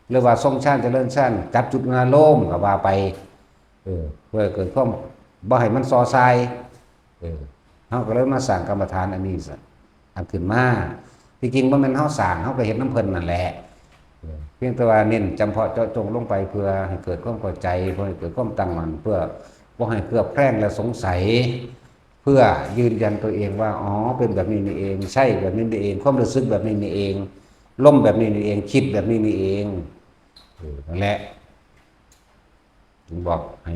หรือว่าทรงฌานเจริญฌาน จับจุดอุณาโลมก็ว่าไป เออ เพื่อให้เกิดความ บ่ให้มันซอซาย เออ เฮาก็เลยมาสร้างกรรมฐานอันนี้ซะ อันขึ้นมา ที่จริงบ่แม่นเฮาสร้าง เฮาก็เฮ็ดนำเพิ่นนั่นแหละ เออ เพียงแต่ว่าเน้นจำเพาะเจาะจงลงไป เพื่อให้เกิดความเข้าใจ เพื่อให้เกิดความตั้งมั่น เพื่อบ่ให้เคลือบแคลงและสงสัย เพื่อยืนยันตัวเองว่า อ๋อ เป็นแบบนี้นี่เอง ใช่แบบนี้นี่เอง ความรู้สึกแบบนี้นี่เอง ลมแบบนี้นี่เอง คิดแบบนี้นี่เอง เออ นั่นแหละ ถึงบอกให้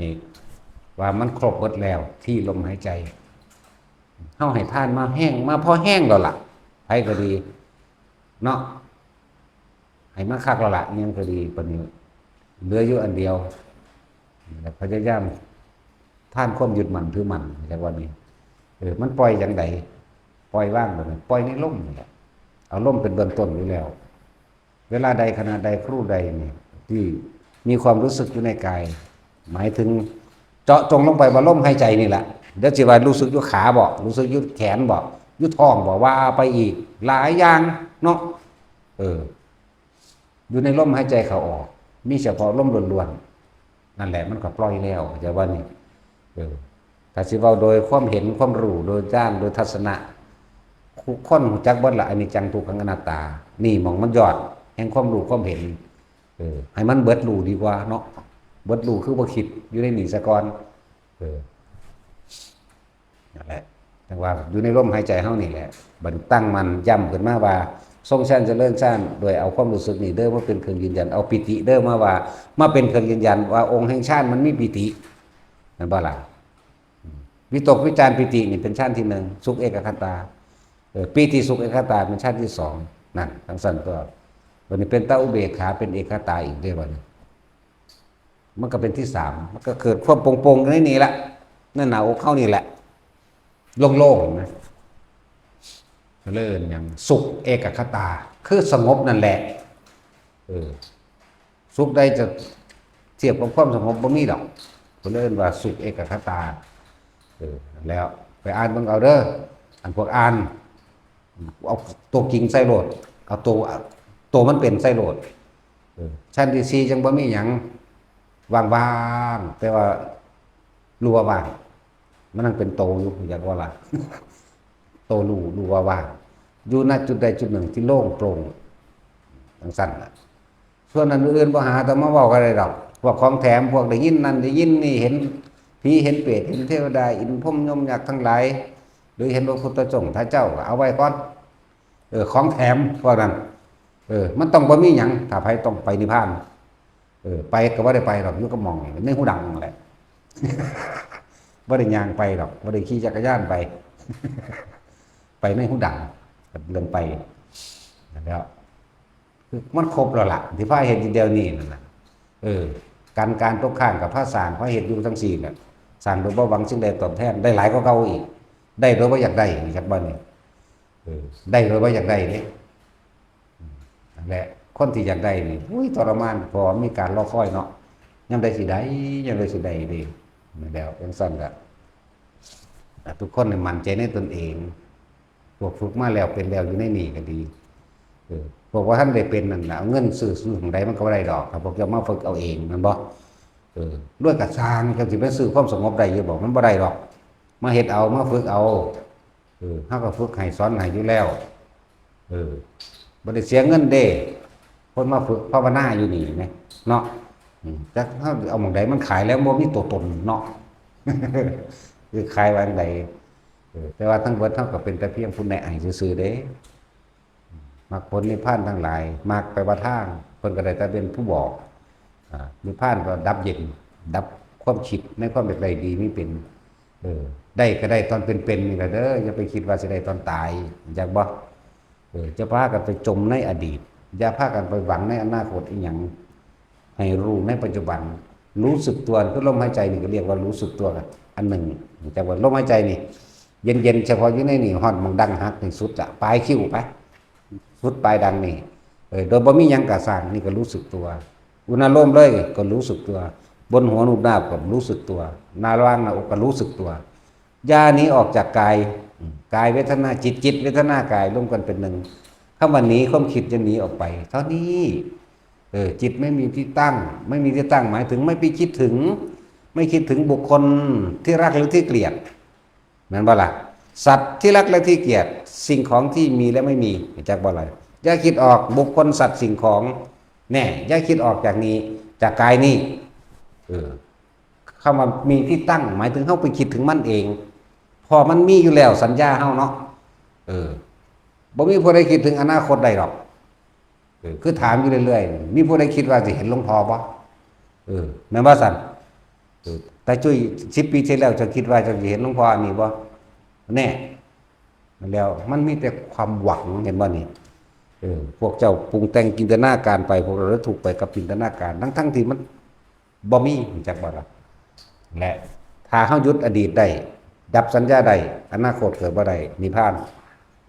ว่ามันครบหมดแล้วที่ลมหายใจ เฮาให้ทานมาแฮง มาพอแฮงแล้วล่ะ ไผก็ดี เนาะ ให้มาคักแล้วล่ะ อิหยังก็ดี ปานนี้เหลืออยู่อันเดียว พยายามทานความยึดมั่นถือมั่น จักว่านี่ เออ มันปล่อยจั่งใด ปล่อยวางแบบนั้น ปล่อยในลมนี่แหละ เอาลมเป็นเบื้องต้นอยู่แล้ว เวลาใด ขณะใด ครู่ใดนี่ ที่มีความรู้สึกอยู่ในกาย หมายถึงเจาะจงลงไปว่าลมหายใจนี่แหละ เดี๋ยวสิว่ารู้สึกอยู่ขาบ่ รู้สึกอยู่แขนบ่ อยู่ท้องบ่ ว่าไปอีก หลายอย่างเนาะ เออ อยู่ในลมหายใจเข้าออก มีเฉพาะลมล้วนๆ นั่นแหละ มันก็ปล่อยแล้ว เข้าใจบ่นี่ เออ ถ้าสิเว้าโดยความเห็น ความรู้ โดยญาณ โดยทัศนะ ทุกคนรู้จักเบิดละ อนิจจัง ทุกขัง อนัตตา นี่หม่องมันยอด แห่งความรู้ความเห็น เออ ให้มันเบิดรู้ดีกว่าเนาะ เบิดรู้คือบ่คิดอยู่ในนี่ซะก่อน เออ นั่นแหละ จั่งว่าอยู่ในลมหายใจเฮานี่แหละ บัดตั้งมั่นย้ำขึ้นมาว่า ทรงฌานเจริญฌาน โดยเอาความรู้สึกนี่เด้อมาเป็นเครื่องยืนยัน เอาปีติเด้อมาว่า มาเป็นเครื่องยืนยันว่าองค์แห่งฌานมันมีปีติ แม่นบ่ล่ะ วิตกวิจารปีตินี่เป็นฌานที่หนึ่ง สุขเอกัคคตา เออ ปีติสุขเอกัคคตาเป็นฌานที่สอง นั่น จั่งซั่นตัว บัดนี้เป็นตาอุเบกขา เป็นเอกัคคตาอีกเด้อบัดนี้ มันก็เป็นที่สาม มันก็เกิดความโปร่งๆ ในนี่แหละ ในหน้าอกเฮานี่แหละ โล่งๆ นะ เรียกหยัง สุขเอกัคคตา คือสงบนั่นแหละ เออ สุขใดจะเทียบกับความสงบบ่มีดอก เพิ่นเอิ้นว่าสุขเอกัคคตา เออ แล้วไปอ่านเบิ่งเอาเด้อ อันพวกอ่าน เอาตัวจริงใส่โลด เอาตัว ตัวมันเป็นใส่โลด เออ ชั้นที่สี่จั่งบ่มีหยัง ว่างๆ แต่ว่ารู้ว่าว่าง มันยังเป็นโตอยู่ อยากว่าล่ะ โตรู้ รู้ว่าว่าง อยู่ ณ จุดใดจุดหนึ่งที่โล่งโปร่ง จั่งซั่นน่ะ ส่วนอันอื่นบ่หาแต่มาเว้าก็ได้ดอก พวกของแถม พวกได้ยินนั่นได้ยินนี่ เห็นผีเห็นเปรต เห็นเทวดา อินทร์พรหมยมยักษ์ทั้งหลาย หรือเห็นพระพุทธเจ้า พระเจ้าก็เอาไว้ก่อน เออ ของแถมพวกนั้น เออ มันต้องบ่มีหยัง ถ้าไผต้องไปนิพพาน เออ ไปก็บ่ได้ไปดอก อยู่กับหม่องในฮูดังนั่นแหละ บ่ได้ย่างไปดอก บ่ได้ขี่จักรยานไป ไปในฮูดัง เรื่องไป นั่นแหล้ว คือมันครบแล้วล่ะ ที่พาเฮ็ดอยู่เดี๋ยวนี้นั่นน่ะ เออ การ การตกค้างกับพาสร้าง พาเฮ็ดอยู่จั่งซี้น่ะ สร้างโดยบ่หวังสิ่งใดตอบแทน ได้หลายกว่าเก่าอีก ได้โดยบ่อยากได้ จักบ่นี่ เออ ได้โดยบ่อยากได้เด้ นั่นแหละ คนที่อยากได้นี่ อุ้ย ทรมาน เพราะว่ามีการรอคอยเนาะ ยามใดสิได้ ยามใดสิได้เด้ นั่นแหล้ว จั่งซั่นล่ะ อ่ะ ทุกคนนี่มั่นใจในตนเอง พวกฝึกมาแล้วเป็นแล้วอยู่ในนี่ก็ดี เออ พวกว่าท่านได้เป็นนั่นน่ะ เอาเงินซื้อ ซื้อของใดมันก็บ่ได้ดอก ถ้าพวกเจ้ามาฝึกเอาเอง แม่นบ่ เออ รวยกะซ่าง เจ้าสิไปซื้อความสงบได้อยู่บ่ มันบ่ได้ดอก มาเฮ็ดเอา มาฝึกเอา เออ เฮาก็ฝึกให้สอนให้อยู่แล้ว เออ บ่ได้เสียเงินเด้ คนมาฝึกภาวนาอยู่นี่แหม เนาะ อืม จักเฮาเอาหม่องใดมันขายแล้วบ่มีตัวตนเนาะ คือขายว่าจั่งใด เออ แต่ว่าทั้งเบิดเฮาก็เป็นแต่เพียงผู้แนะให้ซื่อๆเด้ มรรคผลนิพพานทั้งหลาย มรรคแปลว่าทาง เพิ่นก็ได้แต่เป็นผู้บอก อ่า นิพพานก็ดับเย็น ดับความคิดในความอยากได้ดีมีเป็น เออ ได้ก็ได้ตอนเป็นๆนี่ล่ะเด้อ อย่าไปคิดว่าสิได้ตอนตาย จักบ่ เออ จะพากันไปจมในอดีต อย่าพากันไปหวังในอนาคตอีหยัง ให้รู้ในปัจจุบัน รู้สึกตัว คือลมหายใจนี่ก็เรียกว่ารู้สึกตัว อันหนึ่ง จักว่าลมหายใจนี่ เย็นๆ เฉพาะอยู่ในนี่ ฮอดหม่องดั้งหักนี่สุดละ ปลายคิ้วไป สุดปลายดั้งนี่ เออ โดยบ่มีหยังกะซ่าง นี่ก็รู้สึกตัว อุณาโลมเลยก็รู้สึกตัว บนหัวนูบนาบก็รู้สึกตัว หน้าล่างหน้าอกก็รู้สึกตัว อย่าหนีออกจากกาย อืม กายเวทนาจิต จิตเวทนากายรวมกันเป็นหนึ่ง คำว่าหนี ความคิดจะหนีออกไป เท่านี้ เออ จิตไม่มีที่ตั้ง ไม่มีที่ตั้งหมายถึงไม่ไปคิดถึง ไม่คิดถึงบุคคลที่รักหรือที่เกลียด แม่นบ่ล่ะ สัตว์ที่รักและที่เกลียด สิ่งของที่มีและไม่มี จักบ่ล่ะ อย่าคิดออกบุคคลสัตว์สิ่งของ แน่ อย่าคิดออกจากนี้ จากกายนี้ เออ คำว่ามีที่ตั้ง หมายถึงเฮาไปคิดถึงมันเอง พ ราะมันมีอยู่แล้วสัญญาเฮาเนาะ เออ บ่มีผู้ใดคิดถึงอนาคตได้หรอก เออ คือถามอยู่เรื่อยๆ มีผู้ใดคิดว่าสิเห็นหลวงพ่อบ่ เออ แม่นบ่ซั่น เออ แต่จุ้ย สิบปีที่แล้วเจ้าคิดว่าเจ้าสิเห็นหลวงพ่ออันนี้บ่ แน่ แล้วมันมีแต่ความหวัง เห็นบ่นี่ เออ พวกเจ้าปรุงแต่งจินตนาการไป พวกเราเลยทุกข์ไปกับจินตนาการ ทั้งๆที่มันบ่มี รู้จักบ่ล่ะ และถ้าเฮาหยุดอดีตได้ ดับสัญญาได้ อนาคตเกิดบ่ได้ นิพพาน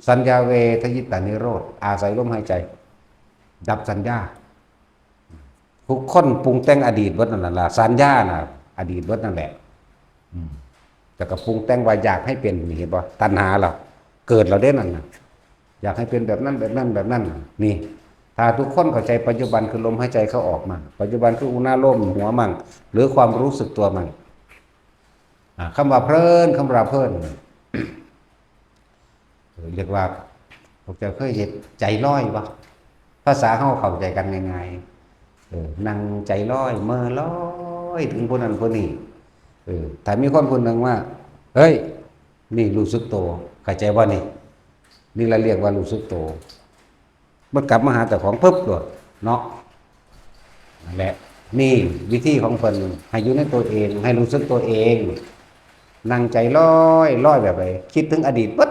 สัญญาเวทยิตานิโรธ อาศัยลมหายใจ ดับสัญญา ทุกคนปรุงแต่งอดีตเบิดนั่นล่ะ สัญญาน่ะ อดีตเบิดนั่นแหละ อืม แต่ก็ปรุงแต่งว่าอยากให้เป็น นี่เห็นบ่ ตัณหาเราเกิดเราได้นั่นน่ะ อยากให้เป็นแบบนั้น แบบนั้น แบบนั้นน่ะ นี่ ถ้าทุกคนเข้าใจปัจจุบันคือลมหายใจเข้าออกมั่ง ปัจจุบันคืออุณาโลมหัวมั่ง หรือความรู้สึกตัวมั่ง อ่า คำว่าเพลิน คำว่าเพลิน เออ เรียกว่า พวกเจ้าเคยเห็นใจลอยบ่ ภาษาเฮาเข้าใจกันง่ายๆ เออ นั่งใจลอย เม่อลอย ถึงผู้นั้นผู้นี้ เออ ถ้ามีคนผู้หนึ่งว่า "เฮ้ย นี่รู้สึกโต เข้าใจบ่นี่ นี่ละเรียกว่ารู้สึกโต" มันกลับมาหาเจ้าของปึ๊บโลดเนาะ นั่นแหละ นี่วิธีของเพิ่น ให้อยู่ในตัวเอง ให้รู้สึกตัวเอง นั่งใจลอย ลอยแบบใด คิดถึงอดีตเบิด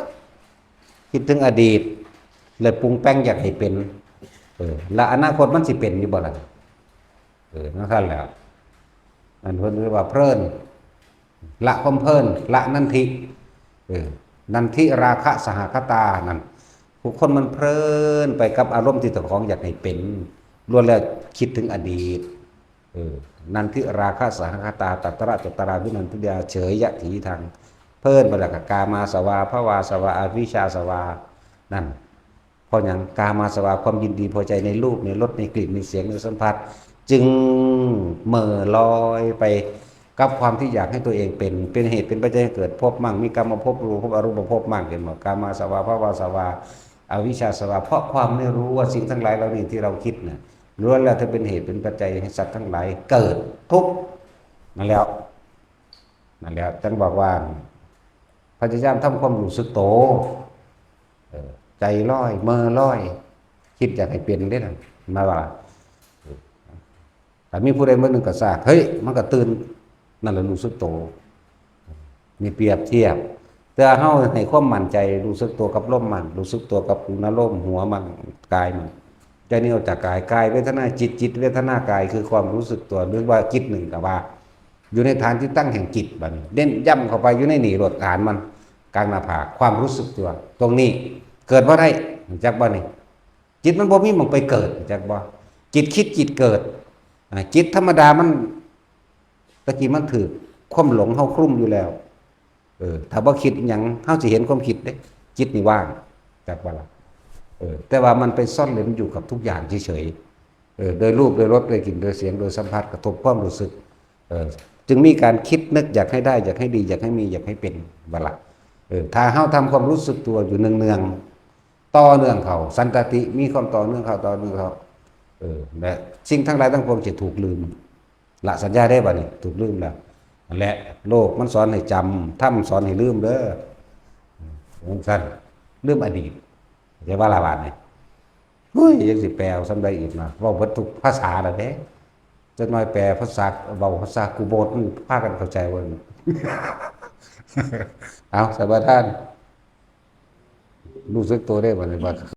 คิดถึงอดีต เลยปรุงแต่งอยากให้เป็น เออ แล้วอนาคตมันสิเป็นอยู่บ่ล่ะ เออ นั่นซั่นแหละ อันเพิ่นเรียกว่าเพลิน ละความเพลิน ละนันทิ เออ นันทิราคะสหคตานั่น ทุกคนมันเพลินไปกับอารมณ์ที่เจ้าของอยากให้เป็น ล้วนแล้วคิดถึงอดีต เออ นันทิราคะสหคตา ตัตระจัตตาราวินันทิยา เฉยยะถีทัง เพลินไปแล้วก็กามาสวา ภวาสวา อวิชชาสวา นั่น เพราะหยัง กามาสวา ความยินดีพอใจในรูป ในรส ในกลิ่น ในเสียง ในสัมผัส จึงเหม่อลอยไปกับความที่อยากให้ตัวเองเป็น เป็นเหตุเป็นปัจจัยให้เกิดภพมั่ง มีกามภพ รูปภพ อรูปภพมั่ง เห็นบ่ กามาสวา ภวาสวา อวิชชาสวา เพราะความไม่รู้ว่าสิ่งทั้งหลายเหล่านี้ที่เราคิดน่ะ ล้วนแล้วแต่เป็นเหตุเป็นปัจจัยให้สัตว์ทั้งหลายเกิดทุกข์ นั่นแหละ นั่นแหละ จั่งบอกว่า พยายามทำความรู้สึกโต เออ ใจลอย เม่อลอย คิดอยากให้เป็นเด้นั่น มาว่า ถ้ามีผู้ใดมื้อหนึ่งก็ซาก เฮ้ย มันก็ตื่น นั่นแหละรู้สึกโต นี่เปรียบเทียบ แต่เฮาให้ความมั่นใจ รู้สึกตัวกับลมมัน รู้สึกตัวกับอุณาโลมหัวมัน กายมัน ใจนี้ออกจากกาย กายเวทนาจิต จิตเวทนากาย คือความรู้สึกตัว หรือว่าจิตหนึ่งก็ว่า อยู่ในฐานที่ตั้งแห่งจิต บัดนี้เน้นย้ำเข้าไปอยู่ในนี่โลด ฐานมัน กลางหน้าผาก ความรู้สึกตัว ตรงนี้เกิดบ่ได้ รู้จักบ่นี่ จิตมันบ่มีหม่องไปเกิด รู้จักบ่ จิตคิดจิตเกิด อ่า จิตธรรมดามัน ตะกี้มันถืกความหลงเฮาคลุมอยู่แล้ว เออ ถ้าบ่คิดหยัง เฮาสิเห็นความคิดเด้ จิตนี่ว่าง จักบ่ล่ะ เออ แต่ว่ามันไปซ่อนเร้นอยู่กับทุกอย่างเฉยๆ เออ โดยรูป โดยรส โดยกลิ่น โดยเสียง โดยสัมผัส กระทบความรู้สึก เออ จึงมีการคิดนึกอยากให้ได้ อยากให้ดี อยากให้มี อยากให้เป็น บ่ล่ะ เออ ถ้าเฮาทำความรู้สึกตัวอยู่เนืองๆ ต่อเนื่องเข้า สันตติ มีความต่อเนื่องเข้า ต่อเนื่องเข้า เออ และสิ่งทั้งหลายทั้งปวงจะถูกลืม ละสัญญาได้บัดนี้ ถูกลืมแล้ว นั่นแหละ โลกมันสอนให้จำ ธรรมสอนให้ลืมเด้อ จั่งซั่น ลืมอดีต อย่าว่าละบาดนี่ เฮ้ย ยังสิแปลเอาส่ำใดอีกนะ เว้าเบิดทุกภาษาแล้วเด้ จักหน่อยแปลภาษา เว้าภาษากูโบด มันพากันเข้าใจว่า เอา สมาทาน รู้สึกตัวได้บัดนี้ ว่า